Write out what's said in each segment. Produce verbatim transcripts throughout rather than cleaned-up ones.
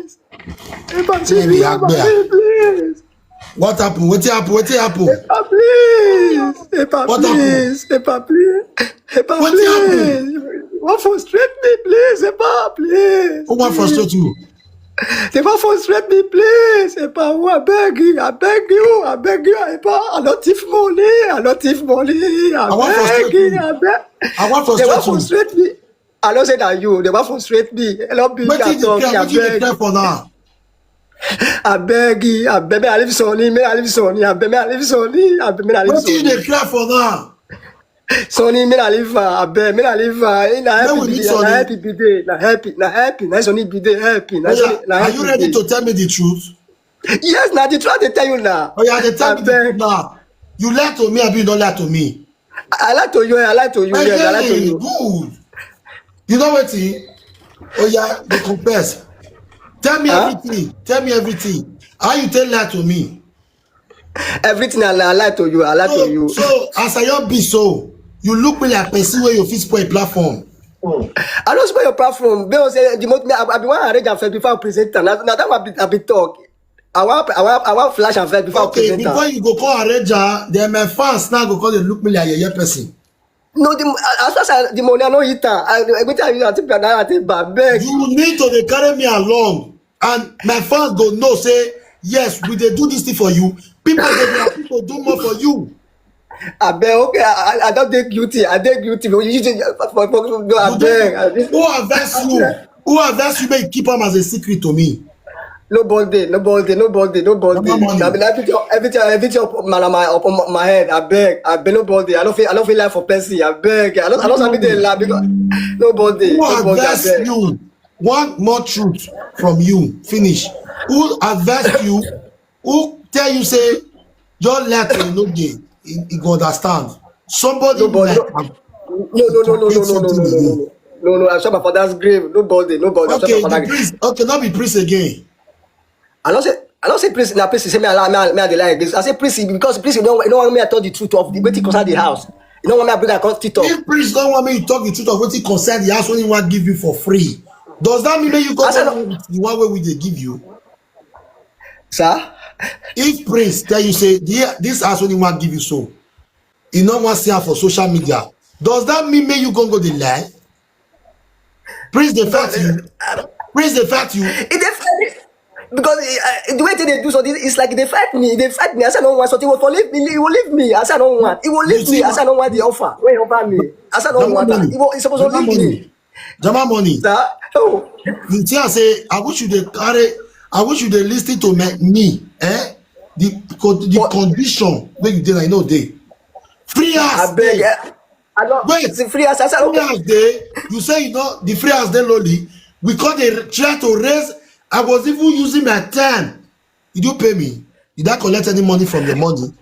Epa, see me, Epa, please. What happen? Wetin happen? Wetin happen? Epa, please. Epa, please. Epa, please. Epa, please. What frustrate me, please? Epa, please. Who wan frustrate you? They wan frustrate me, please. Epa, oh, I beg you, I beg you, I beg you, Epa. I no thief money, I no thief money. I beg you, I beg. I wan frustrate you. They wan frustrate me. I no say that you. They wan frustrate me. Help me. Wetin dey cry? Wetin dey cry for now? I beg you, I beg, make I leave Sonny, make I leave Sonny, I beg, make I leave Sonny, I beg, make I leave Sonny. Wetin you dey cry for now? Sonny, make I leave her, I beg, make I leave her. Na help be dey, na help be dey, na help, na help, na Sonny be dey, help, na Sonny, na help. Are you ready to tell me the truth? Yes, na the truth I dey tell you now. Oh yeah, dey tell me the truth now. You lie to me, abi you no lie to me? I lie to you, I lie to you, yes, I lie to you. Good. You know wetin? Oh yeah, dey confess. Tell me everything. Tell me everything. How you take lie to me? Everything I lie, I lie to you, I lie to you. So as I don be so, you look me like person wey you fit spoil platform. I don spoil your platform. Be say the most I be wan arrange am first before I present am. Na that one I be talk. I wan I wan I wan flash am first before I present am. Okay, before you go come arrange am, then my fans now go come dey look me like yeye person. No, the as far as the money I no eat am. I wetin I use am take buy na I take buy, beg. You need to dey carry me along, and my fans go know say yes, we dey do this thing for you. People go dey happy to do more for you. Abeg, okay, I I don dey guilty. I dey guilty. You just for for no abeg. Who advise you? Who advise you make you keep am as a secret to me? Nobody, nobody, nobody, nobody. Mama money. I mean, everything, everything, everything upon my, my, upon my head. I beg, I beg nobody. I don't feel, I don't feel like for person. I beg. I don't, I don't have to lie because nobody. Who advise you? One more truth from you. Finish. Who advised you? Who tell you say your letter no dey? He, he go understand. Somebody like am. No, no, no, no, no, no, no, no, no, no, no, no, no. I'm sure my father's grave. Nobody, nobody. I'm sure my father's grave. Okay, not be priest again. I don't say, I don't say priest. Now priest say me I lie, me I, me I dey lie against. I say priest because priest you don't, you don't want me to tell the truth of the wetin concern the house. You don't want me to bring across TikTok. If priest don't want me to talk the truth of wetin concern the house when he want give you for free, does that mean that you go the one way we dey give you? Sir? If priest tell you say the, this house when he want give you so, he no want see am for social media, does that mean make you go go dey lie? Priest dey fight you. Priest dey fight you. It dey fight me because eh, eh, the way they do something, it's like they fight me. They fight me. I say I don't want something. He will leave me. He will leave me. I say I don't want. He will leave me. I say I don't want the offer. Where he offer me? I say I don't want. He will, he's supposed to leave me. Jama money. Sir? Oh. You see, I say I wish you dey carry. I wish you dey listen to me. Me, eh? The co- the condition where you dey, I know dey. Free house. I beg. Eh, I don't. Wait. The free house. I said, okay. Free house dey. You say you know the free house dey lonely. We come dey try to raise. I was even using my time. Did you pay me? Did I collect any money from your money?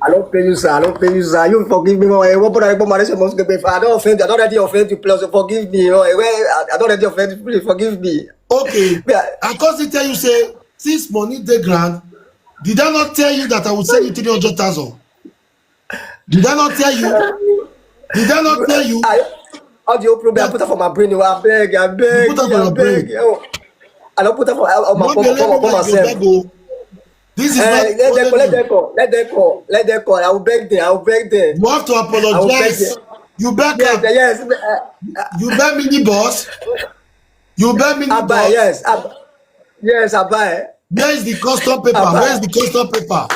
I don't pay you, sir. I don't pay you, sir. You forgive me. Oh, eh, what about I must get back? I don't offend you. I don't already offend you. Plus, forgive me. Oh, eh, well, I, I don't already offend you. Please forgive me. Okay. Yeah. I constantly tell you say since money dey ground, did I not tell you that I will send you three hundred thousand? Did I not tell you? Did I not tell you? I, all the whole problem I put up for my brain. Oh, I beg, I beg, I beg. Oh, I don't put up for, on my phone, for myself. This is eh, not let them call, let them call, let them call. I will beg them, I will beg them. You have to apologize. You beg yes, yes. You beg mini boss. You beg mini boss. Yes, yes, I buy. Where is the custom paper? Where is the custom paper?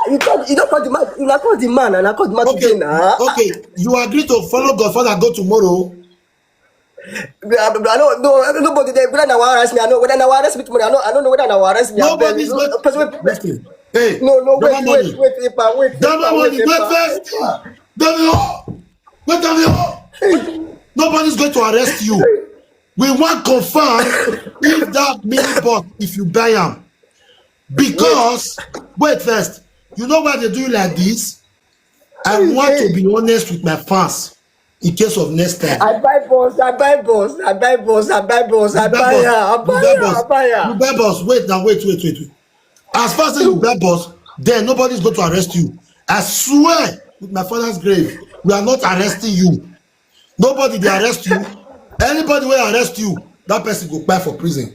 You talk, you don't call the man. You not call the man, and I call the man today now. Okay, you agree to follow Godfather go tomorrow. I don't know. Nobody there. Whether now arrest me, I know. Whether now arrest me tomorrow, I know. I don't know whether now arrest me. Nobody's going. Hey, no, no, wait, wait, wait, wait, wait. Wait first. Wait, wait. Nobody's going to arrest you. We want confirm if that mini box, if you buy am. Because wait first, you know why they do you like this? I want to be honest with my fans in case of next time. I buy boss, I buy boss, I buy boss, I buy boss, I buy her, I buy her, I buy her. You buy boss. Wait now, wait, wait, wait, wait. As far as you buy boss, then nobody's going to arrest you. I swear with my father's grave, we are not arresting you. Nobody dey arrest you. Anybody wey arrest you, that person go kpai for prison.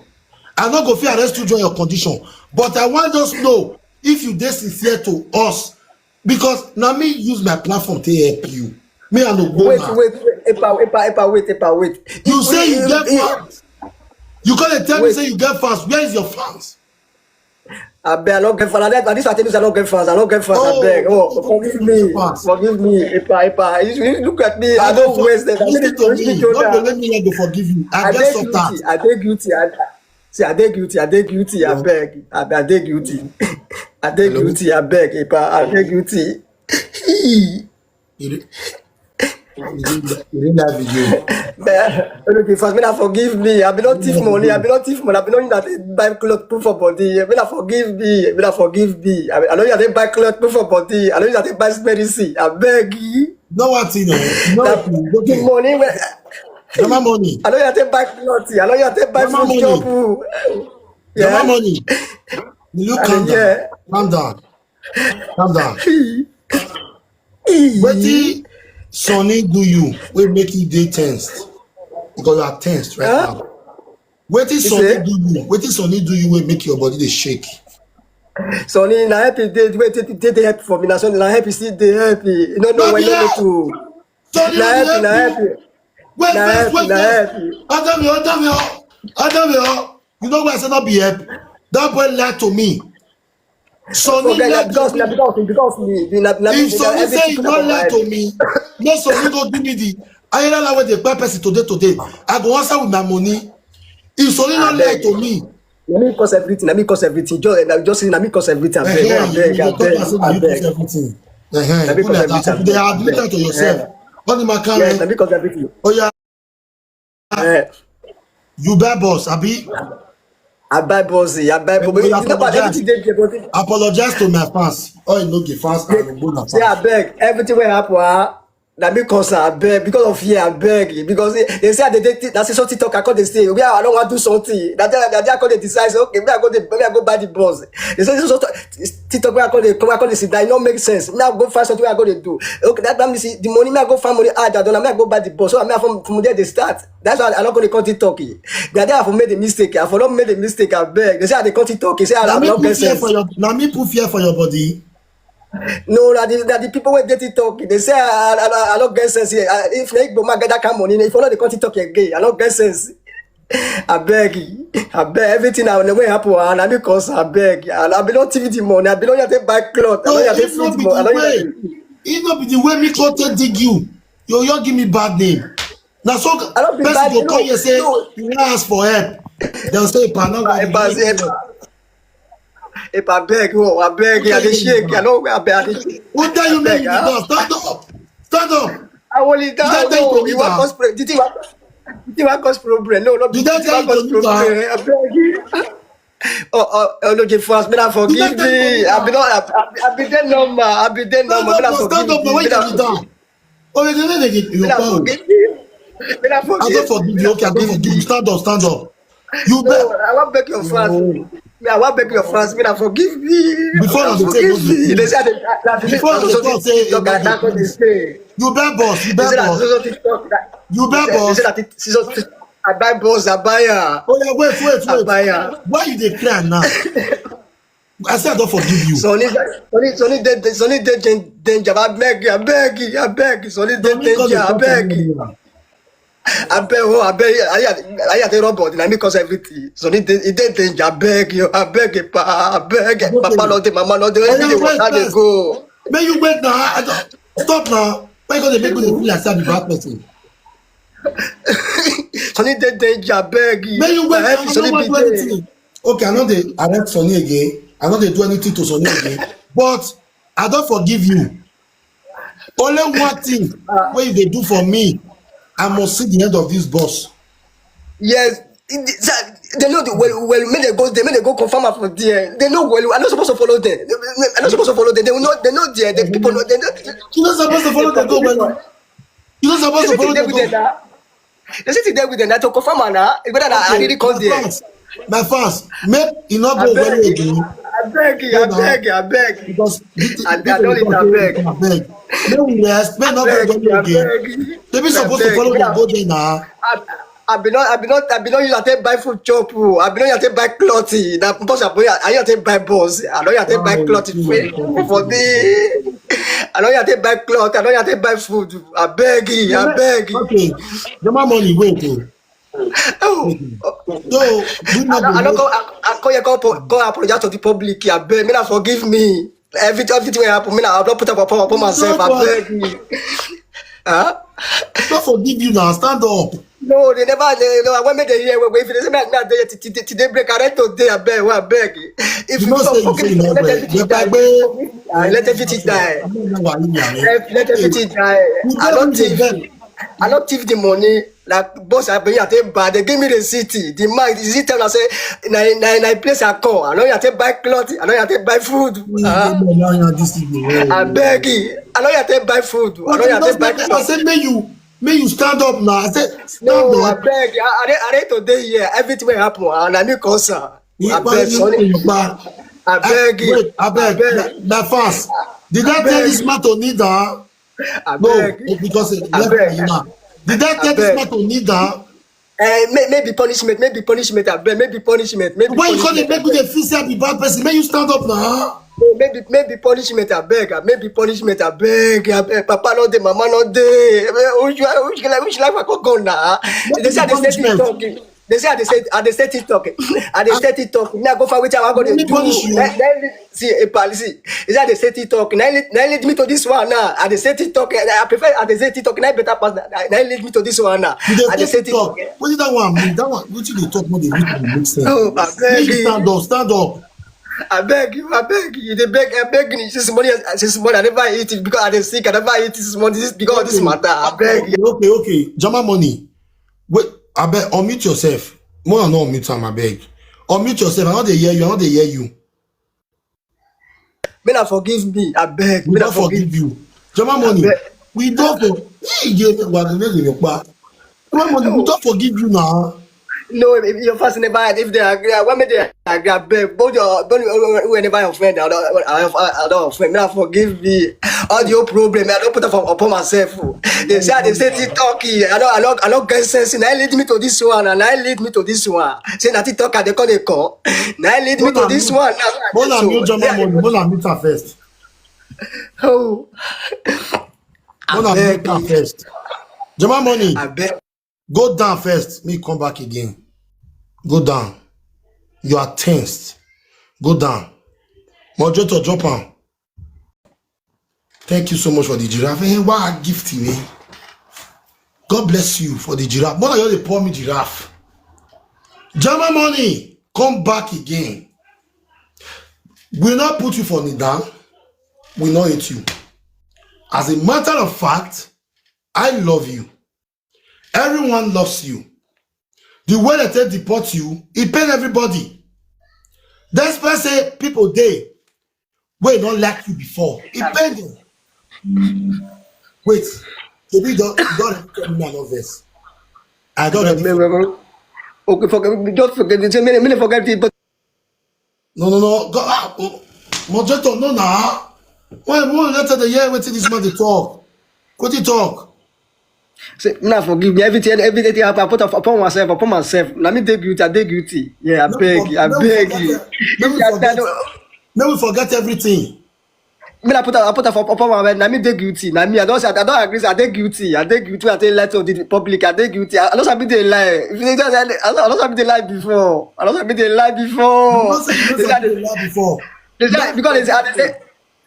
I no go fit arrest you during your condition, but I wan just know if you dey sincere to us, because na me use my platform take help you. Me and Wait, Ogbona. wait, wait, Epa, Epa, Epa, wait, Epa, wait. You say you get Wait, fans. You come dey tell me wait. Say you get fans. Where is your fans? I bet I don't get fans. I, this I tell you, I don't get fans. I don't get fans. I Oh, beg. you Oh, don't forgive get me. fans. Forgive me. Epa, Epa. You, you look at me. I I go don't for waste them. I listen didn't to waste me. it. Don't Jonah. Let me go forgive you. I I get dey some guilty. tax. I dey guilty. I, see, I dey guilty. I dey guilty. I Hello. Beg. I, I dey guilty. I dey Hello. Guilty. I beg. Epa, I dey guilty. You dey you dey- you dey live again. Man, okay, first, may I forgive me. I be not thief money. I be not thief money. I be not that buy cloth put for body. May I forgive me. May I forgive me. I, I know you dey buy cloth put for body. I know you dey buy medicine. I beg you. No one thing. No, no That one thing. the Okay. Money where Mama money. I know you dey buy cloth. I know you dey buy Mama food shop. money. Oh. Mama Yeah. Money. Will you I calm mean, down? yeah. Calm down. Calm down. Wetin Sonny do you wey make you dey tensed? Because you are tensed right Huh? Now. Wetin You Sonny say? Do you? Wetin Sonny do you wey make your body dey shake? Sonny, na help you dey wait till dey dey help for me. Na Sonny, na help you still dey help me. You no know No when be no go help. to. Sonny Na no dey help you, help na you. Help you. Wait Na first, help you, wait na first. Help you. Adamio, Adamio, Adamio. You know why I say no be help? That boy lied to me. Sonny lied to me. Because na because me, na na me. If Sonny say he no lie to me, no Sonny go give me the ayelala wey dey kpai person today today. I go answer with my money. If Sonny no lie to me, na me cause everything. Na me cause everything. Just, na just say na me cause everything. I beg, I beg, I beg, I beg. Everything. Uh-huh. Na me cause everything. They admit that to yourself. What the matter? Yes, na me cause everything. Oh yeah. Eh. You buy boss, abi? I buy boss, I buy boss. Apologize to my fans. Oh, you know the fans are go na fans. Say I beg, everything wey happen, ah, na me cause am, I beg. Because of fear, I beg. Because they, they say they, they, that's so TikTok, I call they say, "We are, I don't want to do something." That day, that day I call they decide, say, "Okay, me I go, the, me I go buy the boss." They say, "So TikTok, we are call they, we are call they sit down. It no make sense. Me I go find something I go they do." Okay, that, that means the money me I go find money hard. I don't know, me I go buy the boss. So me I from, from there they start. That's why I not gonna call TikTok. The other I for made a mistake. I for not made a mistake. I beg. They say I dey call TikTok. They say I, I not get sense. Now me put fear for your body. No, that the, that the people wey dey TikTok, they say I, I, I, I don't get sense here. I, if na Igbo man get that kind of money, if I not dey call TikTok again, I don't get sense. I beg, I beg everything. I never happen. And I because I beg. I, I be not T V the money. I be not yet buy cloth. I don't yet feed money. I don't yet. If not be the way me go take dig you, you you give me bad name. Na so person go call you say you wan ask for help. Dem say Epa no go. Epa beg, oh, I beg, I dey shake. I know I beg, I dey shake. Who tell you make you kneel down? Stand up. Stand up. I will kneel down. No, you wan cause problem. Did you wan, did you wan cause problem? No, no, did I tell you to kneel down? I beg you. Oh, oh, oh, no, give first. Me na forgive me. I be not, I, I, I be there normal. I be there normal. Stand up. Stand up. Why you kneel down? Oh, you dey make you. I don't forgive you. Okay, I don't forgive you. Stand up, stand up. You beg. No, I wan beg your fans. Me, I wan beg your fans. Me, na forgive me. Before I say forgive me. They say I dey, I dey, before I say talk, I don't dey say. You beg boss. You beg boss. You beg boss. I buy boss. I buy her. Oh yeah, wait, wait, wait. I buy her. Why you dey cry now? I say I don't forgive you. Sonny, Sonny, Sonny dey, Sonny dey dan-, danger. I beg you, I beg you, I beg you. Sonny dey danger. I beg you. I beg, oh, I beg. I, I, I dey rub body. Na me cause everything. Sonny dey, he dey danger. I beg you, I beg you, pa, I beg you. Papa no dey, mama no dey. Where you dey waka dey go? May you wait now. I don't, stop now. Why you gonna make me feel like say I be bad person? Sonny dey danger, I beg you. May you wait. I don't want to do anything. Okay, I no dey arrest Sonny again. I no dey do anything to Sonny again. But I don't forgive you. Only one thing wey you dey do for me, I must see the end of this boss. Yes. They know the well, well, make they go, they make they go confirm am for there. They know well. I no supposed to follow them. They, they, I no supposed to follow them. They know, they know there. The people know. They know. You no supposed to follow them go well. You no supposed to follow them go. They sit there with them. That to confirm am now. Whether na I really come there. My fans, make e no go well again. I beg you, I beg you, I beg. Because I don't need, I beg. I beg. Make we rest. Make no go well again. They be supposed to follow them go there now. I, I be not, I be not, I be not use I take buy food chop. Oh. I be not use I take buy cloth. Na boss I be I use I take buy boss. I don't use I take buy cloth for, for the. I don't use I take buy cloth. I don't use I take buy food. I beg you. I beg you. Okay, Jama Money, wait. Oh. Oh, So we I not don't, I go don't go. I, I call you call, call apologize to the public. I beg, me now forgive me. Every everything will happen. Me now I don't put up upon, upon myself. I beg you. Huh? not forgive you now. Stand up. No, they never. They, no, I want me to hear. Wait, if they say me, me, they, today, today break. I read today. I beg. Well, I beg. If You you know don't say you forgive say me, you let know everything the die. Bible. Ah, let everything die. I'm not gonna lie, man. Let, let everything die. You I don't don't need to thief. beg. I don't thief the money. Like boss, I be I take bad. They give me the city. The man, the city tell me say, na na na place I call. I don't I take buy cloth. I don't I take buy food. Uh, This evening, I beg you. I don't I take buy food. I don't I take buy I cloth. Said, may you, may you stand up now. I said, stand No, I up. Beg. I, I, dey- I dey today here. Everything will happen. And I need call sir. I beg. Sorry. I beg you. Wait, I beg. I beg. That, that fast. Did I tell Beg. This man to kneel down? I No, beg. Because he I left beg. me now. Did I tell this Abeg. Man to kneel down? Eh, may, maybe punishment, maybe punishment, I beg, maybe punishment, maybe Why you punishment. Can't make me feel say I be bad person? May you stand up now. No, maybe maybe punishment, I beg, ah, maybe punishment, I beg, I beg. Papa no dey, mama no dey. Eh, Which which which life I go go now? They say I dey say Punishment. TikTok. They say I dey say I dey say TikTok. I dey say TikTok. Now go find wetin I go dey Let me do. Punish you. Let, let, see a policy. They say I dey say TikTok. Now lead, now lead me to this one now. I dey say TikTok. I I prefer I dey say TikTok. Now better pass. Now lead me to this one now. You dey I dey say take talk. TikTok. What is that one? Mean? That one. What you dey talk? What dey make make sense? Oh, I Make beg you you. Stand up. Stand up. I beg you, I beg you. They beg, I beg you. This money, this money, I never eat it because I dey sick. I never eat this money this, because of this matter. I beg you. Okay, okay, okay. Jama Money. Wait, I beg. Unmute yourself. More than not unmute am, I beg. Unmute yourself. I know they hear you. I know they hear you. May na forgive me, I beg. We May na don't forgive you. Jama Money. Abeg. We don't for. Hey, you know what? Jama Money. We don't forgive you now. No, if your fans never had, if they agree, I want me they agree, I beg. But your, don't whenever your friend, I don't, I don't, I don't offend. May na forgive me. All your problem, I don't put up upon myself. Oh. They say they say TikTok. I don't, I don't, I don't get sense. Now lead me to this one, and now lead me to this one. Say na TikTok, they call they call. Now lead me to this one. Now, Mona, so, mute Jama yeah. Money. Mona, mute her first. Oh, Mona, beg. Mute her first. Jama Money. I beg. Go down first. Me come back again. Go down. You are tensed. Go down. Moderator, drop am. Thank you so much for the giraffe. Hey, why gift me? God bless you for the giraffe. Mona, you dey pour me giraffe. Jama Money, come back again. We not put you for me down. We not hate you. As a matter of fact, I love you. Everyone loves you. The way they take deport you, it pain everybody. Despite say people dey wey don't like you before, it pain them. Wait, so we don't don't tell me I love this. I don't. Okay, forget, just forget it. Many, many forget it, but No, no, no. Go, ah, oh, moderator, no, nah. Why won't let the hear wetin this man dey talk? What he talk? Say, now forgive me. Everything, everything happen. I put up upon myself, upon myself. Let me dey guilty. I dey guilty. Yeah, I beg you. I beg you. If you are tired, Then we forget everything. Me, I put up, I put up upon my head. Let me dey guilty. Now me, I don't say, I don't agree. Say I dey guilty. I dey guilty. I dey lie to the public. I dey guilty. I, I don't sabi dey lie. If they just, I don't, I don't sabi dey lie before. I don't sabi dey lie before. You know say you They know say I say dey- you lie before. They say because they say, they say,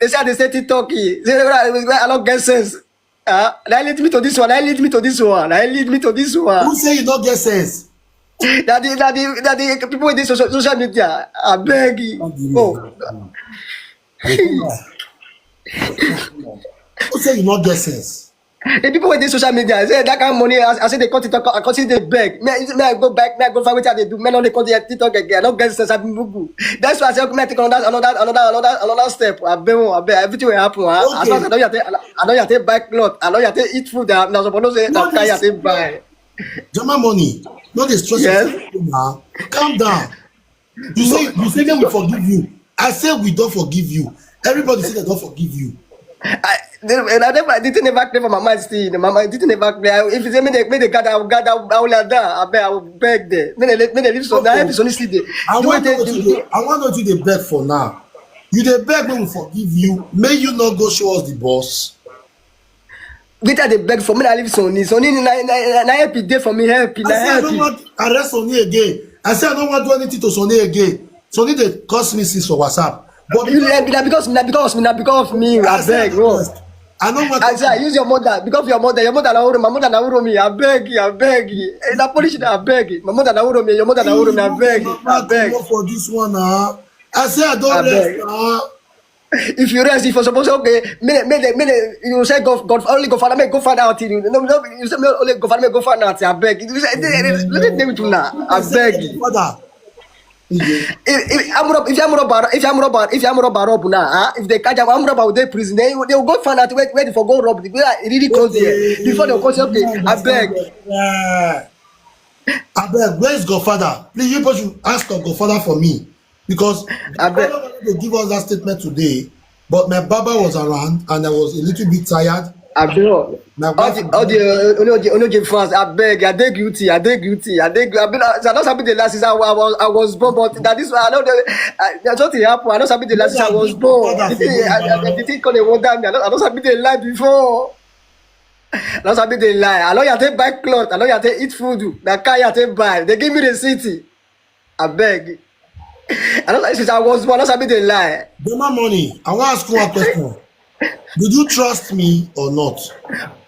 they say they say TikTok. Say I don't get sense. Ah, that lead me to this one. That lead me to this one. That lead me to this one. Who say you don't get sense? That the that the that the people with this social, social media. I beg you. Oh, Who say you not get sense? The people with this social media, I say that kind of money, I, I say they cut it, I cut it, they beg. Me, me, I go back, me, I go find what they do. Me, no, they cut the TikTok again. I don't get sense. I be mugu. That's why I say, okay, me, I take another, another, another, another, another step. I beg, I beg, everything will happen. Huh? As far as I don't, I take, I don't, I take buy cloth. I don't, I take eat food. I'm not supposed to say, No, I can't, I this- take buy. Jama Money, no dey stress Yes. yourself now. Calm down. You say you say make we forgive you. I say we don't forgive you. Everybody say they don't forgive you. I, they, and I never, the thing never clear for my mind still. My mind, the thing never clear. If you say me they, me they gather, I will gather, I will, I will lie down. I beg, I will beg them. Me they, me they leave so. Now if it's only still there. I You want take know what the, you dey, I want know what you dey beg for now. You dey beg me we forgive you. May you not go show us the boss. Later they beg for me. I leave Sonny. Sonny na na na, na help it dey for me. Help it, I na say I help don't it. want arrest Sonny again. I say I don't want do anything to Sonny again. Sonny they curse me since for WhatsApp. But You like na because na because me na because of me. I I say I beg, don't oh. arrest. I don't want I say I use your mother because your mother, your mother na oro, my mother na oro me. I beg you, I beg you. Eh, na polish na I beg you. My mother na oro me, your mother na oro me. I beg, I beg. For this one now. I say I don't I rest beg. Now. If you rest, if you suppose okay, me me me me you say go God only go father me go father out you. No no you say me only go father me go father out. I beg. You say let me do now. I beg you. Father. If if Amroba if Amroba if Amroba if Amroba rob now, huh? If they catch am, Amroba will dey prison. They they will go find out where where they for go rob. Where I really come there before they come say okay. I beg. Yeah. I beg, where is Godfather? Please, you people should ask of Godfather for me because I beg. Godfather wanted to give us that statement today, but my barber was around and I was a little bit tired. I beg. My All wife the all the uh, Onoje Onoje fans, I beg, I dey guilty, I dey guilty, I dey. I been I don't sabi the last since I, I was I was born, but that is why I don't. I, there's nothing happen. I don't sabi the last since I was born. The thing I, I, the thing come dey wonder me. I don't I don't sabi the lie before. I don't sabi the lie. I know you take buy cloth. I know you take eat food. Na car you take buy. They give me the city. I beg. I don't like since I was born. I don't sabi the lie. Dema Money, I want to ask you one question. Did you trust me or not?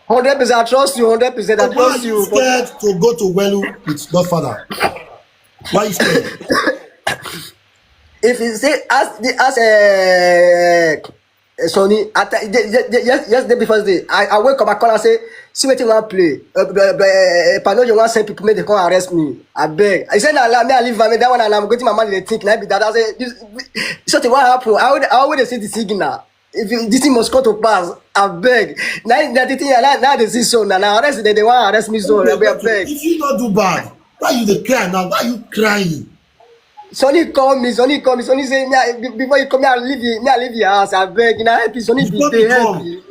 Hundred percent, I trust you. Hundred percent, I Why are trust you you. But scared to go to Welu with Godfather? Why you scared? If you say as the as uh, uh, Sonny, at, the, the, the, yes, yesterday before day, I, I wake up, I call and say, see wetin wan play. Uh, uh, uh, uh, Panojo wan send people make they come arrest me. I beg. I say na alarm, me I leave am. That one alarm. Wetin my man dey think. Na be that. I say this, this something wan happen. I always, I always dey see the signal. If you, this thing must come to pass, I beg. Now, now the thing, now, now they see so now. Now arrest them, they wan arrest me so. I beg. I beg. If you not do bad, why you dey cry now? Why you crying? Sonny call me, Sonny call me, Sonny say, me, I, be- before you come, me, I leave you, me, I leave your house, I beg. You know, help you, Sonny be Before dey me help come, you.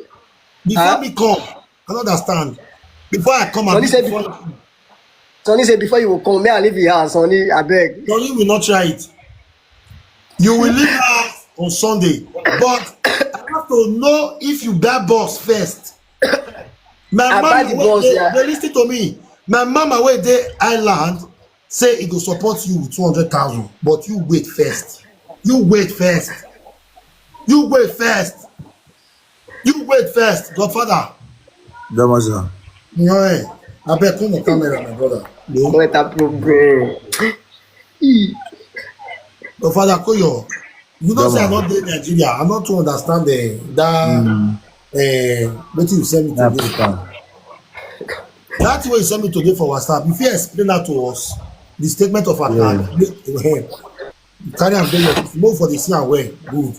before Huh? me come, I don't understand. Before I come, Sonny and say, before before, Sonny say, before you will come, me, I leave your house, Sonny, I beg. Sonny will not try it. You will leave her on Sunday, but I have to know if you buy bus first. My I buy mama the wey bus, dey, yeah. Dey listen to me. My mama wey dey Ireland say e go support you with two hundred thousand, but you wait first. You wait first. You wait first. You wait first, Godfather. Domoza. Yeah, I beg come on camera, my brother. No. What a problem. Godfather Koyo, you know say I Come not dey Nigeria. I not to understand the that uh, wetin you send me Na today. Africa. That way you send me today for WhatsApp. If you explain that to us, the statement of account, carry am dey your move for the see am well. Good.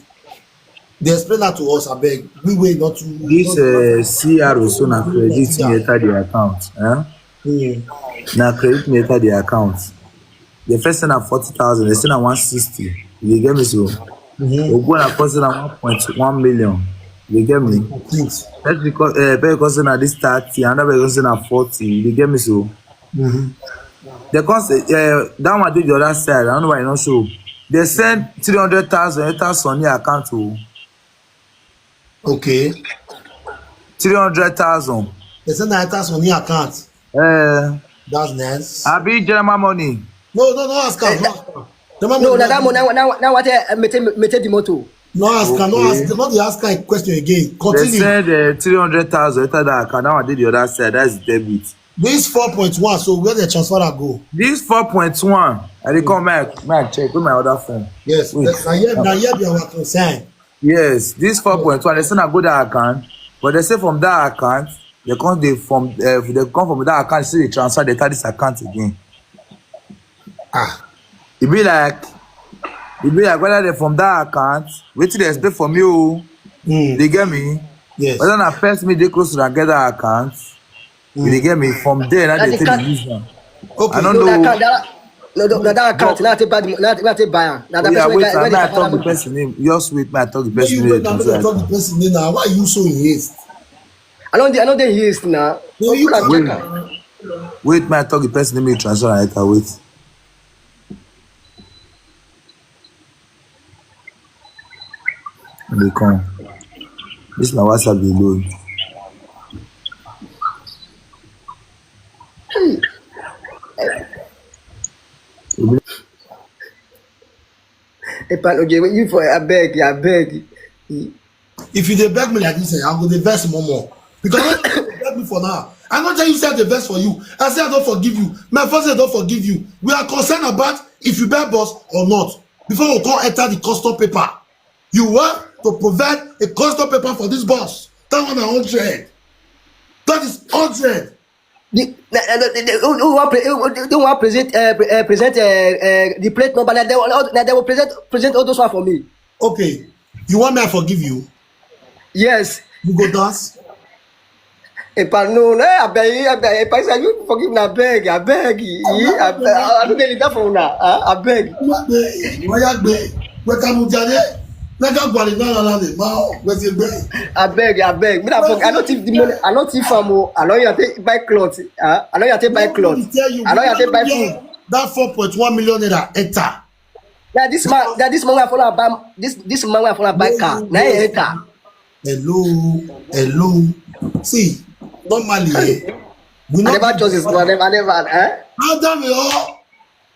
They explain that to us. I beg. We wait not to. This uh, C R O so na credit me enter the account. Eh? Mm. Na credit me enter the account. The first thing na forty thousand, the second na one sixty. You dey get me so? Mm-hmm. Ogbona first thing na one point one million. You dey get me? Please. First because uh, first because na this thirty, another because na forty. You dey get me so? Mm-hmm. They come say uh, that one dey the other side. I don't know why you no show. They send three hundred thousand enter Sonny account o. Okay. Three hundred thousand. They send that enter Sonny account. Uh, That's nice. Abi general money. No, no, no ask am. No, ask am. General No, money, na that money, now, now, now what I maintain, maintain the motor. No ask am. No Okay. ask. No dey ask am question again. They Continue. send uh, three hundred thousand enter that account. That one dey the other side. That's debit. This four point one. So where the transfer am go? This four point one. I dey come make I check with my other phone. Yes. Wait. Na here, na here be our concern. Yes, this four point one. They send I go that account, but they say from that account they come they from uh, they come from that account say they transfer they enter this account again. Ah. E be like e be like whether they from that account, wetin they expect from you, Mm. they get me. Yes. Whether na first me dey close to that get that account, you dey get me from there. Now And they the take card- the use am. Okay. I don't No, know. that account, that, No, no, no, that account, now take buy the, now take buy am. Now that person wey get, wey dey talk the person name. Just wait, man, talk the person name. Make I talk the person name now. Why are you so in haste? I don't, I don't dey haste now. No, you can wait. Wait, man, talk the person name. Transfer. I can wait. They come. This na WhatsApp dey load. Epa, okay, you for, I beg, I beg. If you dey beg me like this, eh, I go dey vex more more. Because you dey beg me for now. I no tell you say I dey vex for you. I say I don forgive you. My first say I don forgive you. We are concerned about if you buy bus or not. Before we come enter the custom paper. You want to provide a custom paper for this bus. That one na hundred. That is hundred. The, the, the, the, who, who wan pre-, who, who wan present, uh, pre-, uh, present, uh, uh, the plate number? Na they will, na they will present, present all those one for me. Okay. You want me I forgive you? Yes. You go dance? Epa, no, no, I beg, I beg, Epa, say you forgive me, I beg, I beg, I beg, I don't get it for una, ah, I beg. Oya gbe, oya gbe, weka mu jare, na ka gwale na la la de ma o, we ti gbe. I beg, I beg. Me that for, I no thief the money, I no thief am o. I no ya take buy cloth, ah, I no ya take buy cloth. I no ya take buy food. That four point one million naira enter. That this man, that this man wey I follow buy, this, this man wey I follow buy car, na he enter. Hello, hello. See, normally, eh, we I never trust this man, I never, I never, eh? Adam, your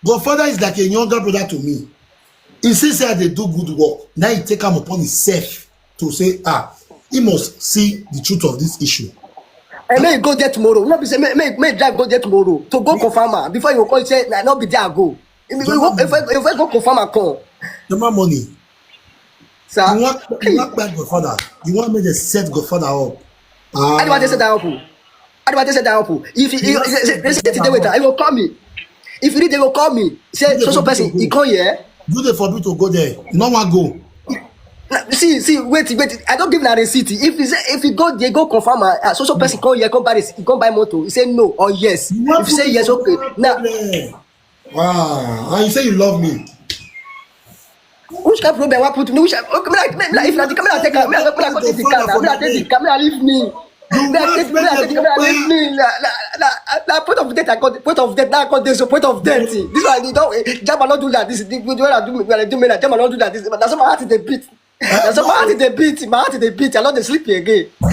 godfather is like a younger brother to me. He see say I dey do good work. Now he take am upon himself to say, ah, he must see the truth of this issue. And may he go there tomorrow. No be say may, may, may he drive go there tomorrow to go confirm am. Before you go call, say, "Na, no be there I go." If we go, if we, if we go confirm am come. Normal money. Sir. You want, you want bad godfather. You want me to set godfather up. Ah. How do I take set that up? How do I take set that up? If he, he, he, he, he, he, he, he, he will call me. If he need, they will call me. Say, "So, so person, he come here." You dey forbid to go there. You no wan go. Na, see, see, wait, wait. I don't give na receipt. If he say, if he go, they go confirm, uh, uh, so, so person come here, come buy this, come buy motor. He say no or yes. If you say yes, okay. Now, wow, and you say you love me. Which kind of problem? What put me? Which, okay, me like, me like, if na the camera take am, me like, me like, take the camera, me like, take the camera, leave me. Me like, take, me like, take the camera, leave me. Na, na, na, na point of death I got, point of death, now I got this, so point of death. This one, you don't, eh, Jama, don't do that. This, the, the, when I do, when I do me like, Jama, don't do that. This, that's why my heart is a beat. That's why my heart is a beat. My heart is a beat. I no dey sleep again. My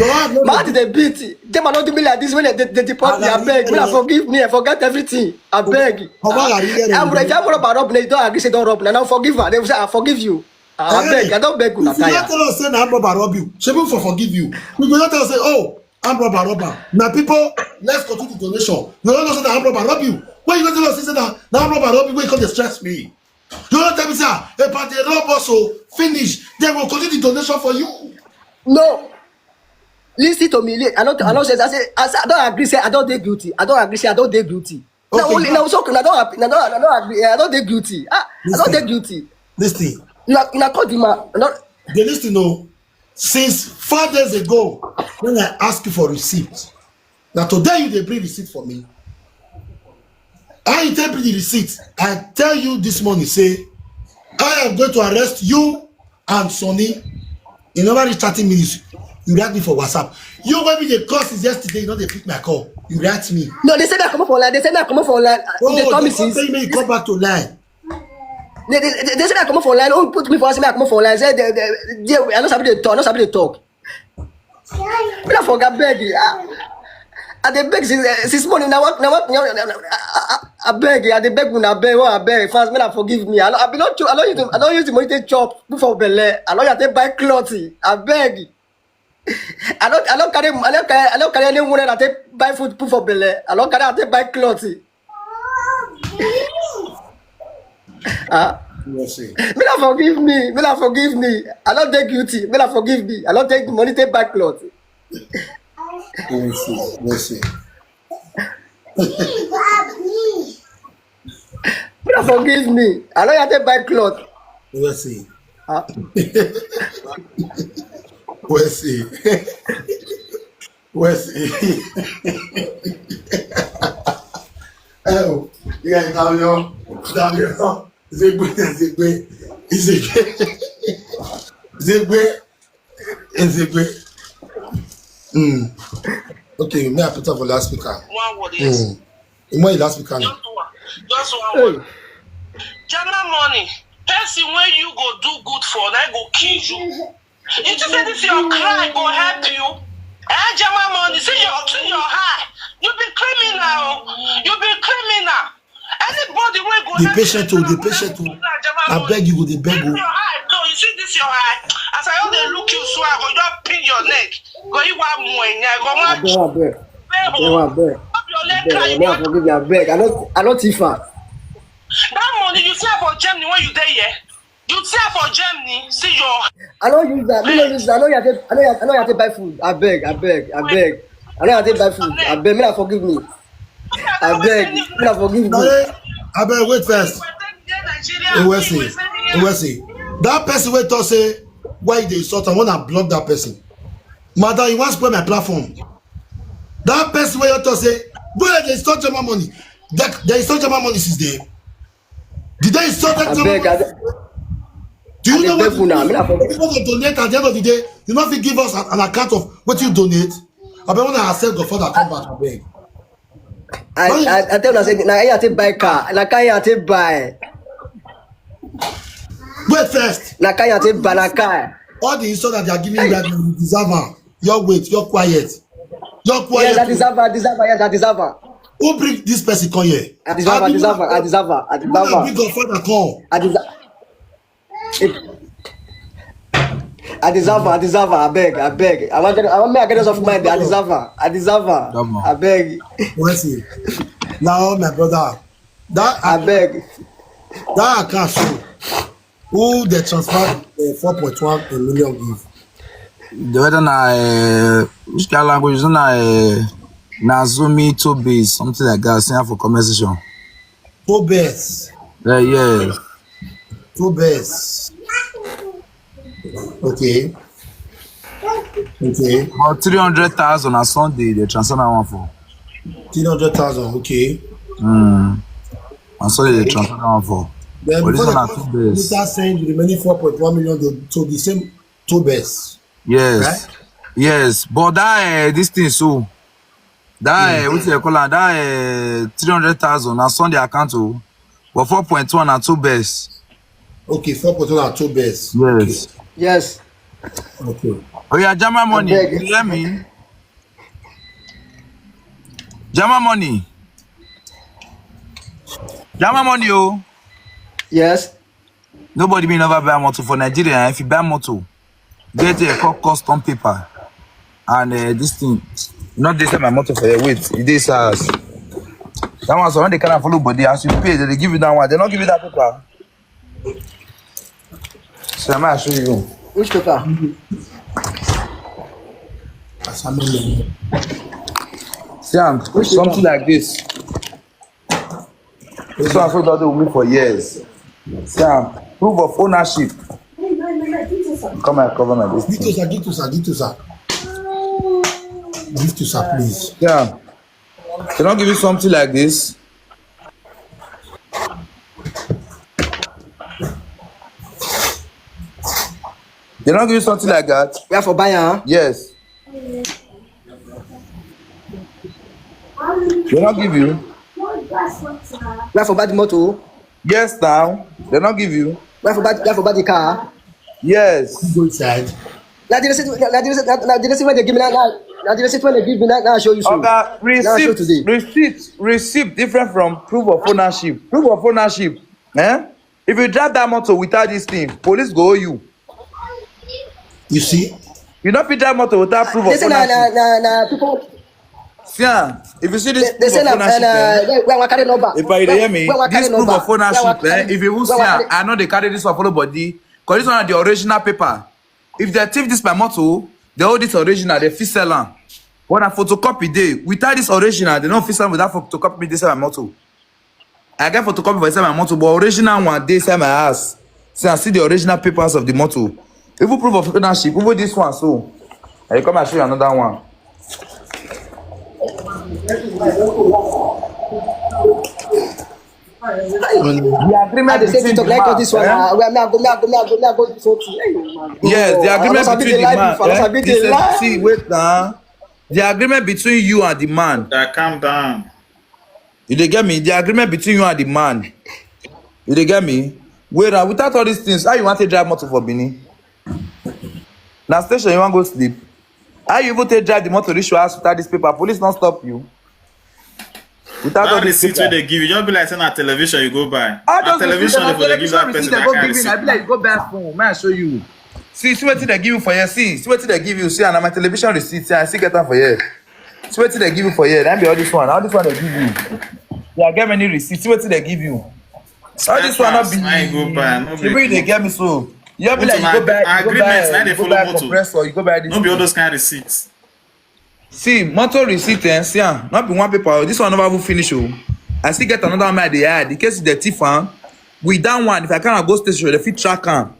heart is a beat. Jama, don't do me like this when they, they, they deport me. I beg. Me, I forgive me. I forget everything. I beg. I'm ready. I'm rob, I rob. They don't agree, say don't rob. Now forgive her. They will say, "I forgive you." I beg. I don't beg you. If you not tell us say na armed robber rob you, she will for forgive you. We will not tell us say, "Oh, armed robber robber." Now people, let's continue the donation. You don't know say na armed robber rob you. When you don't tell us say na, na armed robber rob you, when you come dey stress me. You don't tell me say, ah, if they rob us, so finish. Then we'll continue the donation for you. No. Listen to me. I don't, I don't say, I say, I say, I don't agree. Say I don't dey guilty. I don't agree. Say I don't dey guilty. Now okay, only now, so I don't happy. I don't, I don't agree. I don't dey guilty. Ah, I don't dey guilty. Listen. Now, now call the man. No. They listen. No. Since four days ago, when I ask you for receipt, now today you dey bring receipt for me. I tell you the receipt. I tell you this morning, say, "I am going to arrest you and Sonny." You never reach thirty minutes. You write me for WhatsApp. You wey be the call since yesterday, you no dey pick my call. You write me. No, they say me I come up online. They say me I come up online. Oh, they call me since. They say me you come back to line. They, they, they, they say me I come up online. Oh, put me for, say me I come up online. Say they, they, they, I no sabi dey talk. I no sabi dey talk. Me na for, I beg. Ah, I dey beg since, eh, since morning. Now what? Now what? Now, now, now, I, I, I beg. I dey beg una, beg. What I beg? Fans, me na forgive me. I no, I be not. I no use the, I no use the money to chop. Put for belle. I no use to buy clothes. I beg. I no, I no carry, I no carry, I no carry any money that take buy food. Put for belle. I no carry, I take buy clothes. Ah. Mercy. Me na forgive me. Me na forgive me. I don't take guilty. Me na forgive me. I don't take the money, take back cloth. Mercy. Mercy. Me na forgive me. I don't have to buy cloth. Mercy. Ah. Mercy. Where's he? Oh, yeah, Damian, Damian, Ezegbe, Ezegbe, Ezegbe, Ezegbe, Ezegbe. Mm. Okay, may I put up for last speaker? One word, yes. Mm. Imo last speaker. Just one. Just one word. General money. Person when you go do good for, na go kill you. You think say this your cry go help you? Eh, General money. See your, see your eye. You be criminal. You be criminal. Anybody wey go The help patient you, oh, the patient oh. Abeg you go dey beg oh. Your eye, no, you see this your eye. As I only look you so, I go just pin your neck. Go you want more, I go want. Abeg, abeg. Abeg, abeg. Abeg, abeg, forgive me, abeg. I no, I no thief am. That money you see for Germany when you dey here, you see for Germany, see your. I no use that. Me no use that. I no have to, I no have, I no have to buy food. Abeg, abeg, abeg. I no have to buy food. Abeg, me na forgive me. Abeg, me na forgive me. Abeg, wait first. Ewesi, Ewesi. That person wey talk say why you dey insult am, wanna block that person. Madam, you wan spoil my platform. That person wey you talk say, go ahead, dey insult General money. That, dey insult General money since day. Did they insult that General money? Do you know what you do? People go donate at the end of the day. You no fit give us an, an account of what you donate. Abeg, when I accept God Father, come back, abeg. I, I, I tell you, I say, na here I take buy car, na car here I take buy. Wait first. Na car here I take buy, na car. All the insult that they are giving you right now, you deserve am. Your wait, your quiet. Your quiet. Yes, I deserve am, I deserve am, yes, I deserve am. Who bring this person come here? I deserve am, I deserve am, I deserve am, I deserve am. Bring your father come. I deserve. I deserve am, I deserve am, I beg, I beg. I want, I want me, I get off mind. I deserve am, I deserve am. I beg. Mercy. Now, my brother, that I beg. That account so, who they transfer uh, four point one million give? The weather na uh, which kind language? Na uh, na Zumi Tobe, something like that. Send for comment section. Tobes. Uh, yes. Tobes. Okay. Okay. About three hundred thousand on Sunday, they transfer that one for. Three hundred thousand, okay. Mm. On Sunday, they transfer that one for. Then but before they come, later send the remaining four point one million to, to the same Tobes. Yes. Right? Yes. But that uh, this thing so that mm. uh, what you call that that uh, three hundred thousand on Sunday account oh. But four point one and two best. Okay, four point one and two best. Yes. Okay. Yes. Okay. Oh yeah, General money. You hear me? General money. General money, oh. Yes. Nobody may never buy motor for Nigeria. If you buy motor, get a custom paper and uh, this thing. Not this my motor for your wait. It is ours. That one, so when they can't follow body, as you pay, they give you that one. They don't give you that paper. So I'm gonna show you. Which paper? See, um, something like this. This one for that we for years. See, um, proof of ownership. Come and cover my this. Give to sir, give to sir, give to sir. Give to sir, please. Yeah. They don't give you something like this. They don't give you something like that. We have for buyer. Yes. They don't give you. We have for buy the motor. Yes, now they don't give you. We have for buy, we have for buy the car. Yes. Go inside. Now the receipt, now the receipt, now the receipt when they give me now, now, now the receipt when they give me now, now I show you so. Okay, receipt, receipt, receipt different from proof of ownership. Proof of ownership, eh? If you drive that motor without this thing, police go owe you. You see? You don't fit drive motor without proof of ownership. They say na na na na people. See, ah, if you see this proof of ownership, eh, where where carry number? If I hear me, this proof of ownership, eh, if you see, ah, I know they carry this one follow body, cause this one na the original paper. If they thief this my motor, they hold this original, they fit sell am. When I photocopy dey, without this original, they don't fit sell am without photocopy me this my motor. I get photocopy for inside my motor, but original one dey inside my house. See, I see the original papers of the motor. Even proof of ownership, even this one. So, I come and show you another one. The agreement I dey say between TikTok the like all man, this one. eh? Uh, well, me I go, me I go, me I go, me I go do something. Hey, my God. Yes, the I no agreement sabi between the the life man. before. I no Eh? sabi He the said, life. see, wait now. The agreement between you and the man. Yeah, calm down. You dey get me? The agreement between you and the man. You dey get me? Wait now, without all these things, how you want to drive motor for Benin? Now station you want go sleep. How you even take drive the motor reach your house without this paper? Police not stop you. Without all That this receipt where paper. They give you, just be like saying a television you go buy. All Na those receipts, television na they for dey give television that receipt person they that go kind give me. receipt. I be like, you go buy phone. Man, I show you. See, see what they give you for here. See, see what they give you. See, and my television receipt. See, I still get them for here. See what they give you for here. That be all this one. All this one they give you. Yeah, get many receipts. See what they give you. All this one not be. Snipers, na you go buy, no She be they get me so. You be Motor like, you na go buy, you go agreement, na buy, they you go follow buy motor. Compressor, you go buy this. No be all Thing. Those kind receipts. See, motor receipt, eh? See, ah, not be one paper. Oh, this one never even finish. Oh, I still get another one. I dey hide. In case the thief am, with that one, if I can't go station, the fit track am.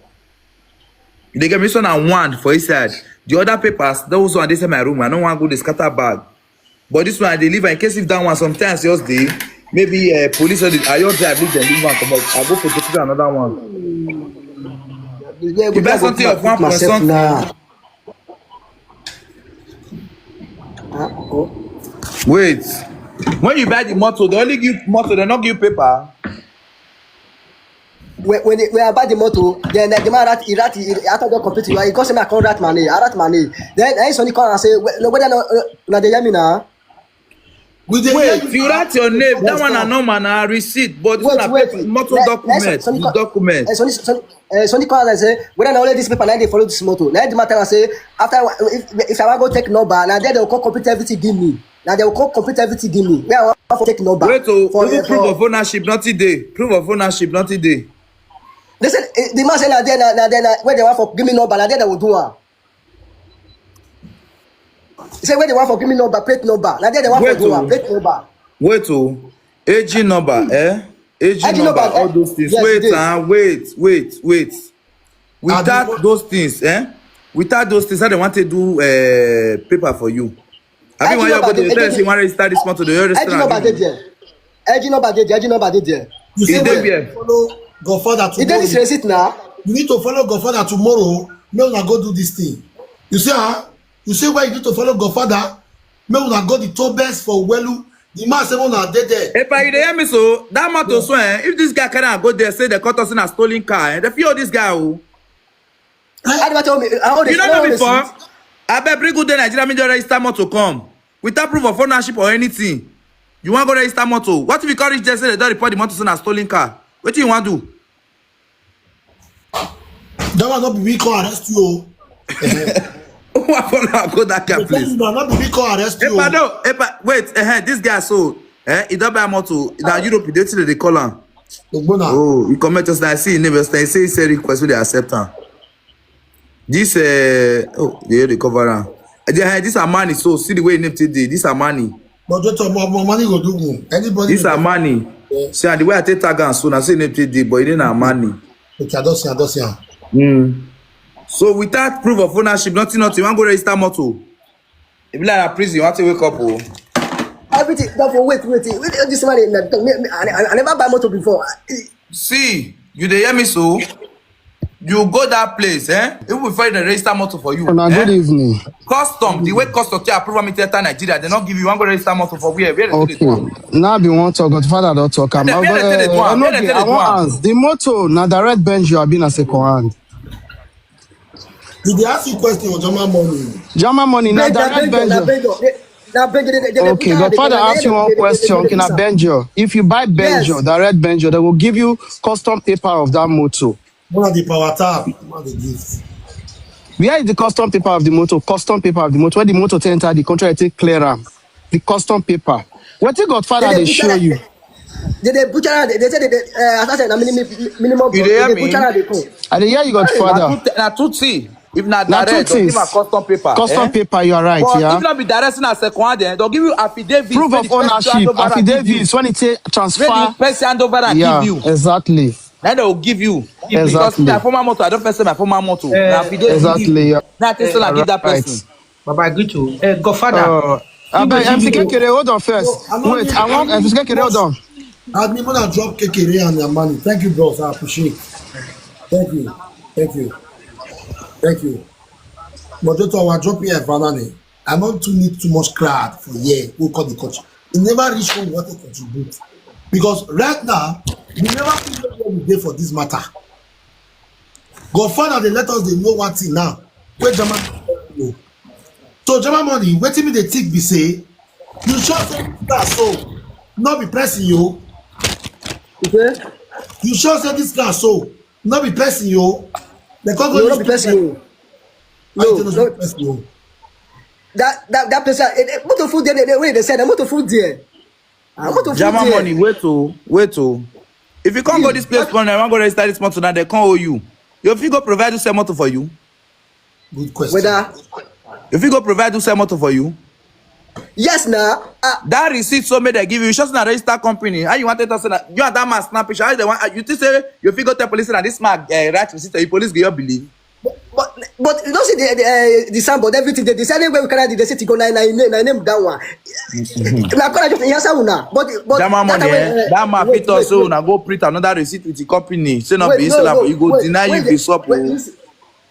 They get me so now one for inside. The other papers, those one they say my room. I don't want to go the scatter bag. But this one I deliver in case if that one sometimes just dey maybe uh, police or the I just drive leave them leave one come up. I go for another one. Yeah, You buy I go something put of one point myself something. Now. Ah, oh. Wait. When you buy the motor, they only give motor, they not give paper. When, when, they, when I buy the motor, then the man rat, he rat, he, after the computer, he come say me I come rat money, I rat money. Then I suddenly come and say, well, no, whether no, uh, no, they hear me now. We dey Wait, hear you write your name. That one na normal na receipt, but this Wait, na wait. paper, motor Let- document. let Sonny The come- document. Eh, Sonny, Sonny, eh, Sonny come and say, whether na only this paper na dey follow this motor. Na the matter I say, after if, if I wan go take number, na there they will come complete everything give me. Na they will come complete everything give me. Where I wan for take number. Wait, oh, for, even eh, proof for, of ownership, not today. Proof of ownership, not today. They said eh, the man say na there, na, na there, na where they want for give me number, na there they will do am. He say where they want for give me number, plate number. Na there they want for Wait, do am, oh. Plate number. Wait, oh, A G number, eh? A G A G number, number, all eh? Those things. Yes, Wait, it is. Ah, wait, wait, wait. Without Abi- those things, eh? Without those things, how they want to do uh, paper for you? I A G mean, when you number go to dey- the test, A G you want to register this month to the register. A G number dey there. A G number dey there. A G number dey there. You He say dey wait, where? Follow Godfather He dey this tomorrow. Receipt now. You need to follow Godfather tomorrow. Make una go do this thing. You see, ah, you say why you need to follow Godfather? Make una go the top best for Welu. The man say una dey there. If I hear me so, that matter so, eh, if this guy carry and go there, say they cut us in a stolen car, eh, they feel this guy. Oh. How do I tell me? How You don't know before. I bet bring good day Nigeria media register motor come without proof of ownership or anything. You want go register motor? What if you can't reach there? Say they don't report the motor in a stolen car. What do you want to do? That one not be we come arrest you. Oh. Who I follow go that kind They tell place? you now, not be we come arrest you. Epa, no, Epa, wait, eh, this guy so, eh, he don't buy motor. Now Europe, they tell they call him. Ogbona. Oh, he comment us. I see he never stay. He say he say request, so they accept him. This, uh, oh, they recover him. Eh, this Armani, so see the way he name today. This Armani. But don't talk more, more money go do go. Anybody. This Armani. See, and the way I take tag am so, I say name today, but it ain't Armani. Okay, I don't see, I don't see. Mm. So without proof of ownership, nothing, nothing. You want go register motor? If you like a prison, you want to wake up, oh. Everything. No, for wait, wait, wait. This man, na- me- me- I, I, I never buy motor before. See, you dey hear me so? You go that place, eh? Even before they register motor for you. Una Eh? Good evening. Custom, the way custom take approve me to enter Nigeria, they not give you one go register motor for where? Where they do Okay. the one? Now be one talk, Godfather don't talk. I'm They- they- they- they- uh, they- no they- be- they- I want ask. The motor, na direct Benjo, I been a second hand. Did they ask you question on German money? German money, na Benjo, direct Benjo, na Benjo. Benjo. They, they, na Benjo, they, they, they, Okay, they, Godfather they, ask you they, one they, they, question. they, Okay, na they, Benjo. If you buy Benjo, Yes. direct Benjo, they will give you custom paper of that motor. One of the power tap. One of the gift. Where is the custom paper of the motor? Custom paper of the motor. When the motor take enter the country, I take clear am. The custom paper. What the Godfather They they dey show butcher you? They, they butcher. They, they say they, they, uh, as I said, na minimum, minimum. You They, dey hear they me? Butcher. They come. I dey hear you, Godfather. Na two, na two thing. If na Na two direct, they give things. a custom paper. Custom Eh? Paper, you are right. But Yeah. If not be direct, na second hand, eh, they'll give you affidavit. Proof When of the person ownership, hand over and give affidavit. you. When it take When the transfer. Person hand over and Yeah, give you. Exactly. Then they will give you. Because Exactly. My former motor, I don't first say my former motor. Na affidavit. Exactly. Yeah. Na this one I give that Right. Person. Baba Guto, uh, Godfather. Uh, I beg, M C K Kere, hold on first. No, I no Wait, need- I want I no M C K need Kere, hold on. Admin, wanna drop K K Ray and their money. Thank you, bros. I appreciate. Thank you. Thank you. Thank you. Moderator, I drop here, Vanani. I don't too need too much crowd for here. Who call the coach? It never reach home what to contribute. Because right now, we never feel where we dey for this matter. Godfather, they let us they know one thing now. Where German know. So German money, waiting me they think be say, you sure say this car so, not be pressing you. Okay? You sure say this car so, not be pressing you. They can't No, go not be person. I No, tell us no. not pressing you. That that that person, eh, eh, motor food there, they, they, wait, they said, motor food there. Ah, motor food German there. Money, wait oh, wait oh. If you can't go this place, money, I want go register this month now. They can't owe you. You fit go provide who sell motor for you. Good question. Whether You fit go provide who sell motor for you. Yes now. Ah, That receipt so made they give you. You just not register company. How you want to say that? You and that man snap picture. How they want? You think say you fit go tell police that this man uh, write receipt? You police give your believe. but but you don't see the the, uh, the sound, but everything they decided where we carry the they say to go nine nine name nine name that one. Na correct just answer una. But but German that money, way, eh? uh, That man wait, fit talk wait, so wait. Una go print another receipt with the company. Say not Wait, be no, seller, no, but you go wait, deny wait, you the- be shop. Wait, Oh. listen,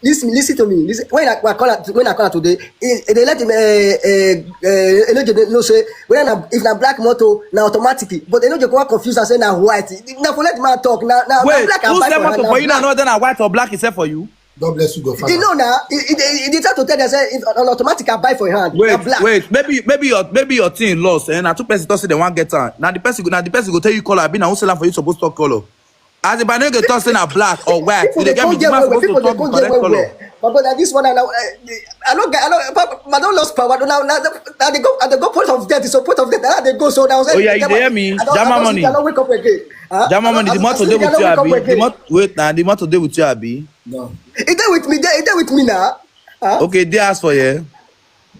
listen, listen to me. Listen, when I, I call out, when I call out today, eh, eh, they let him. Uh, uh, uh, you know, they know say when I, if na black motor, na automatic. But you know, they go confuse and say na white. Now for let man talk. Now now Wait, black and who black sell for motor na for you now? black. No, then I white or black is sell for you. God bless you, Godfather. You know now, he, he, he, he try to tell them say if an automatic I buy for hand, na Wait, black. Wait, maybe maybe your maybe your thing lost, and na two person talk say they want get am. Now the person go now the person go tell you color. Abi now who sell am for you supposed to talk color. As the banana go talk say na black or white, People you dey they get me? come The get man well well. Supposed to People they talk come the get correct well well. Color. But but this one now, uh, I don't get, I don't, I don't lost power. Now now now they go, they go point of death. So point of death. Now they go. So now Oh yeah, you dey hear me? German money. I don't wake up again. Huh? German money. The motor dey with you, Abi. The motor, wait now. The motor dey with you, Abi. No. It dey with me. Dey, it dey with me now. Huh? Okay, they ask for you.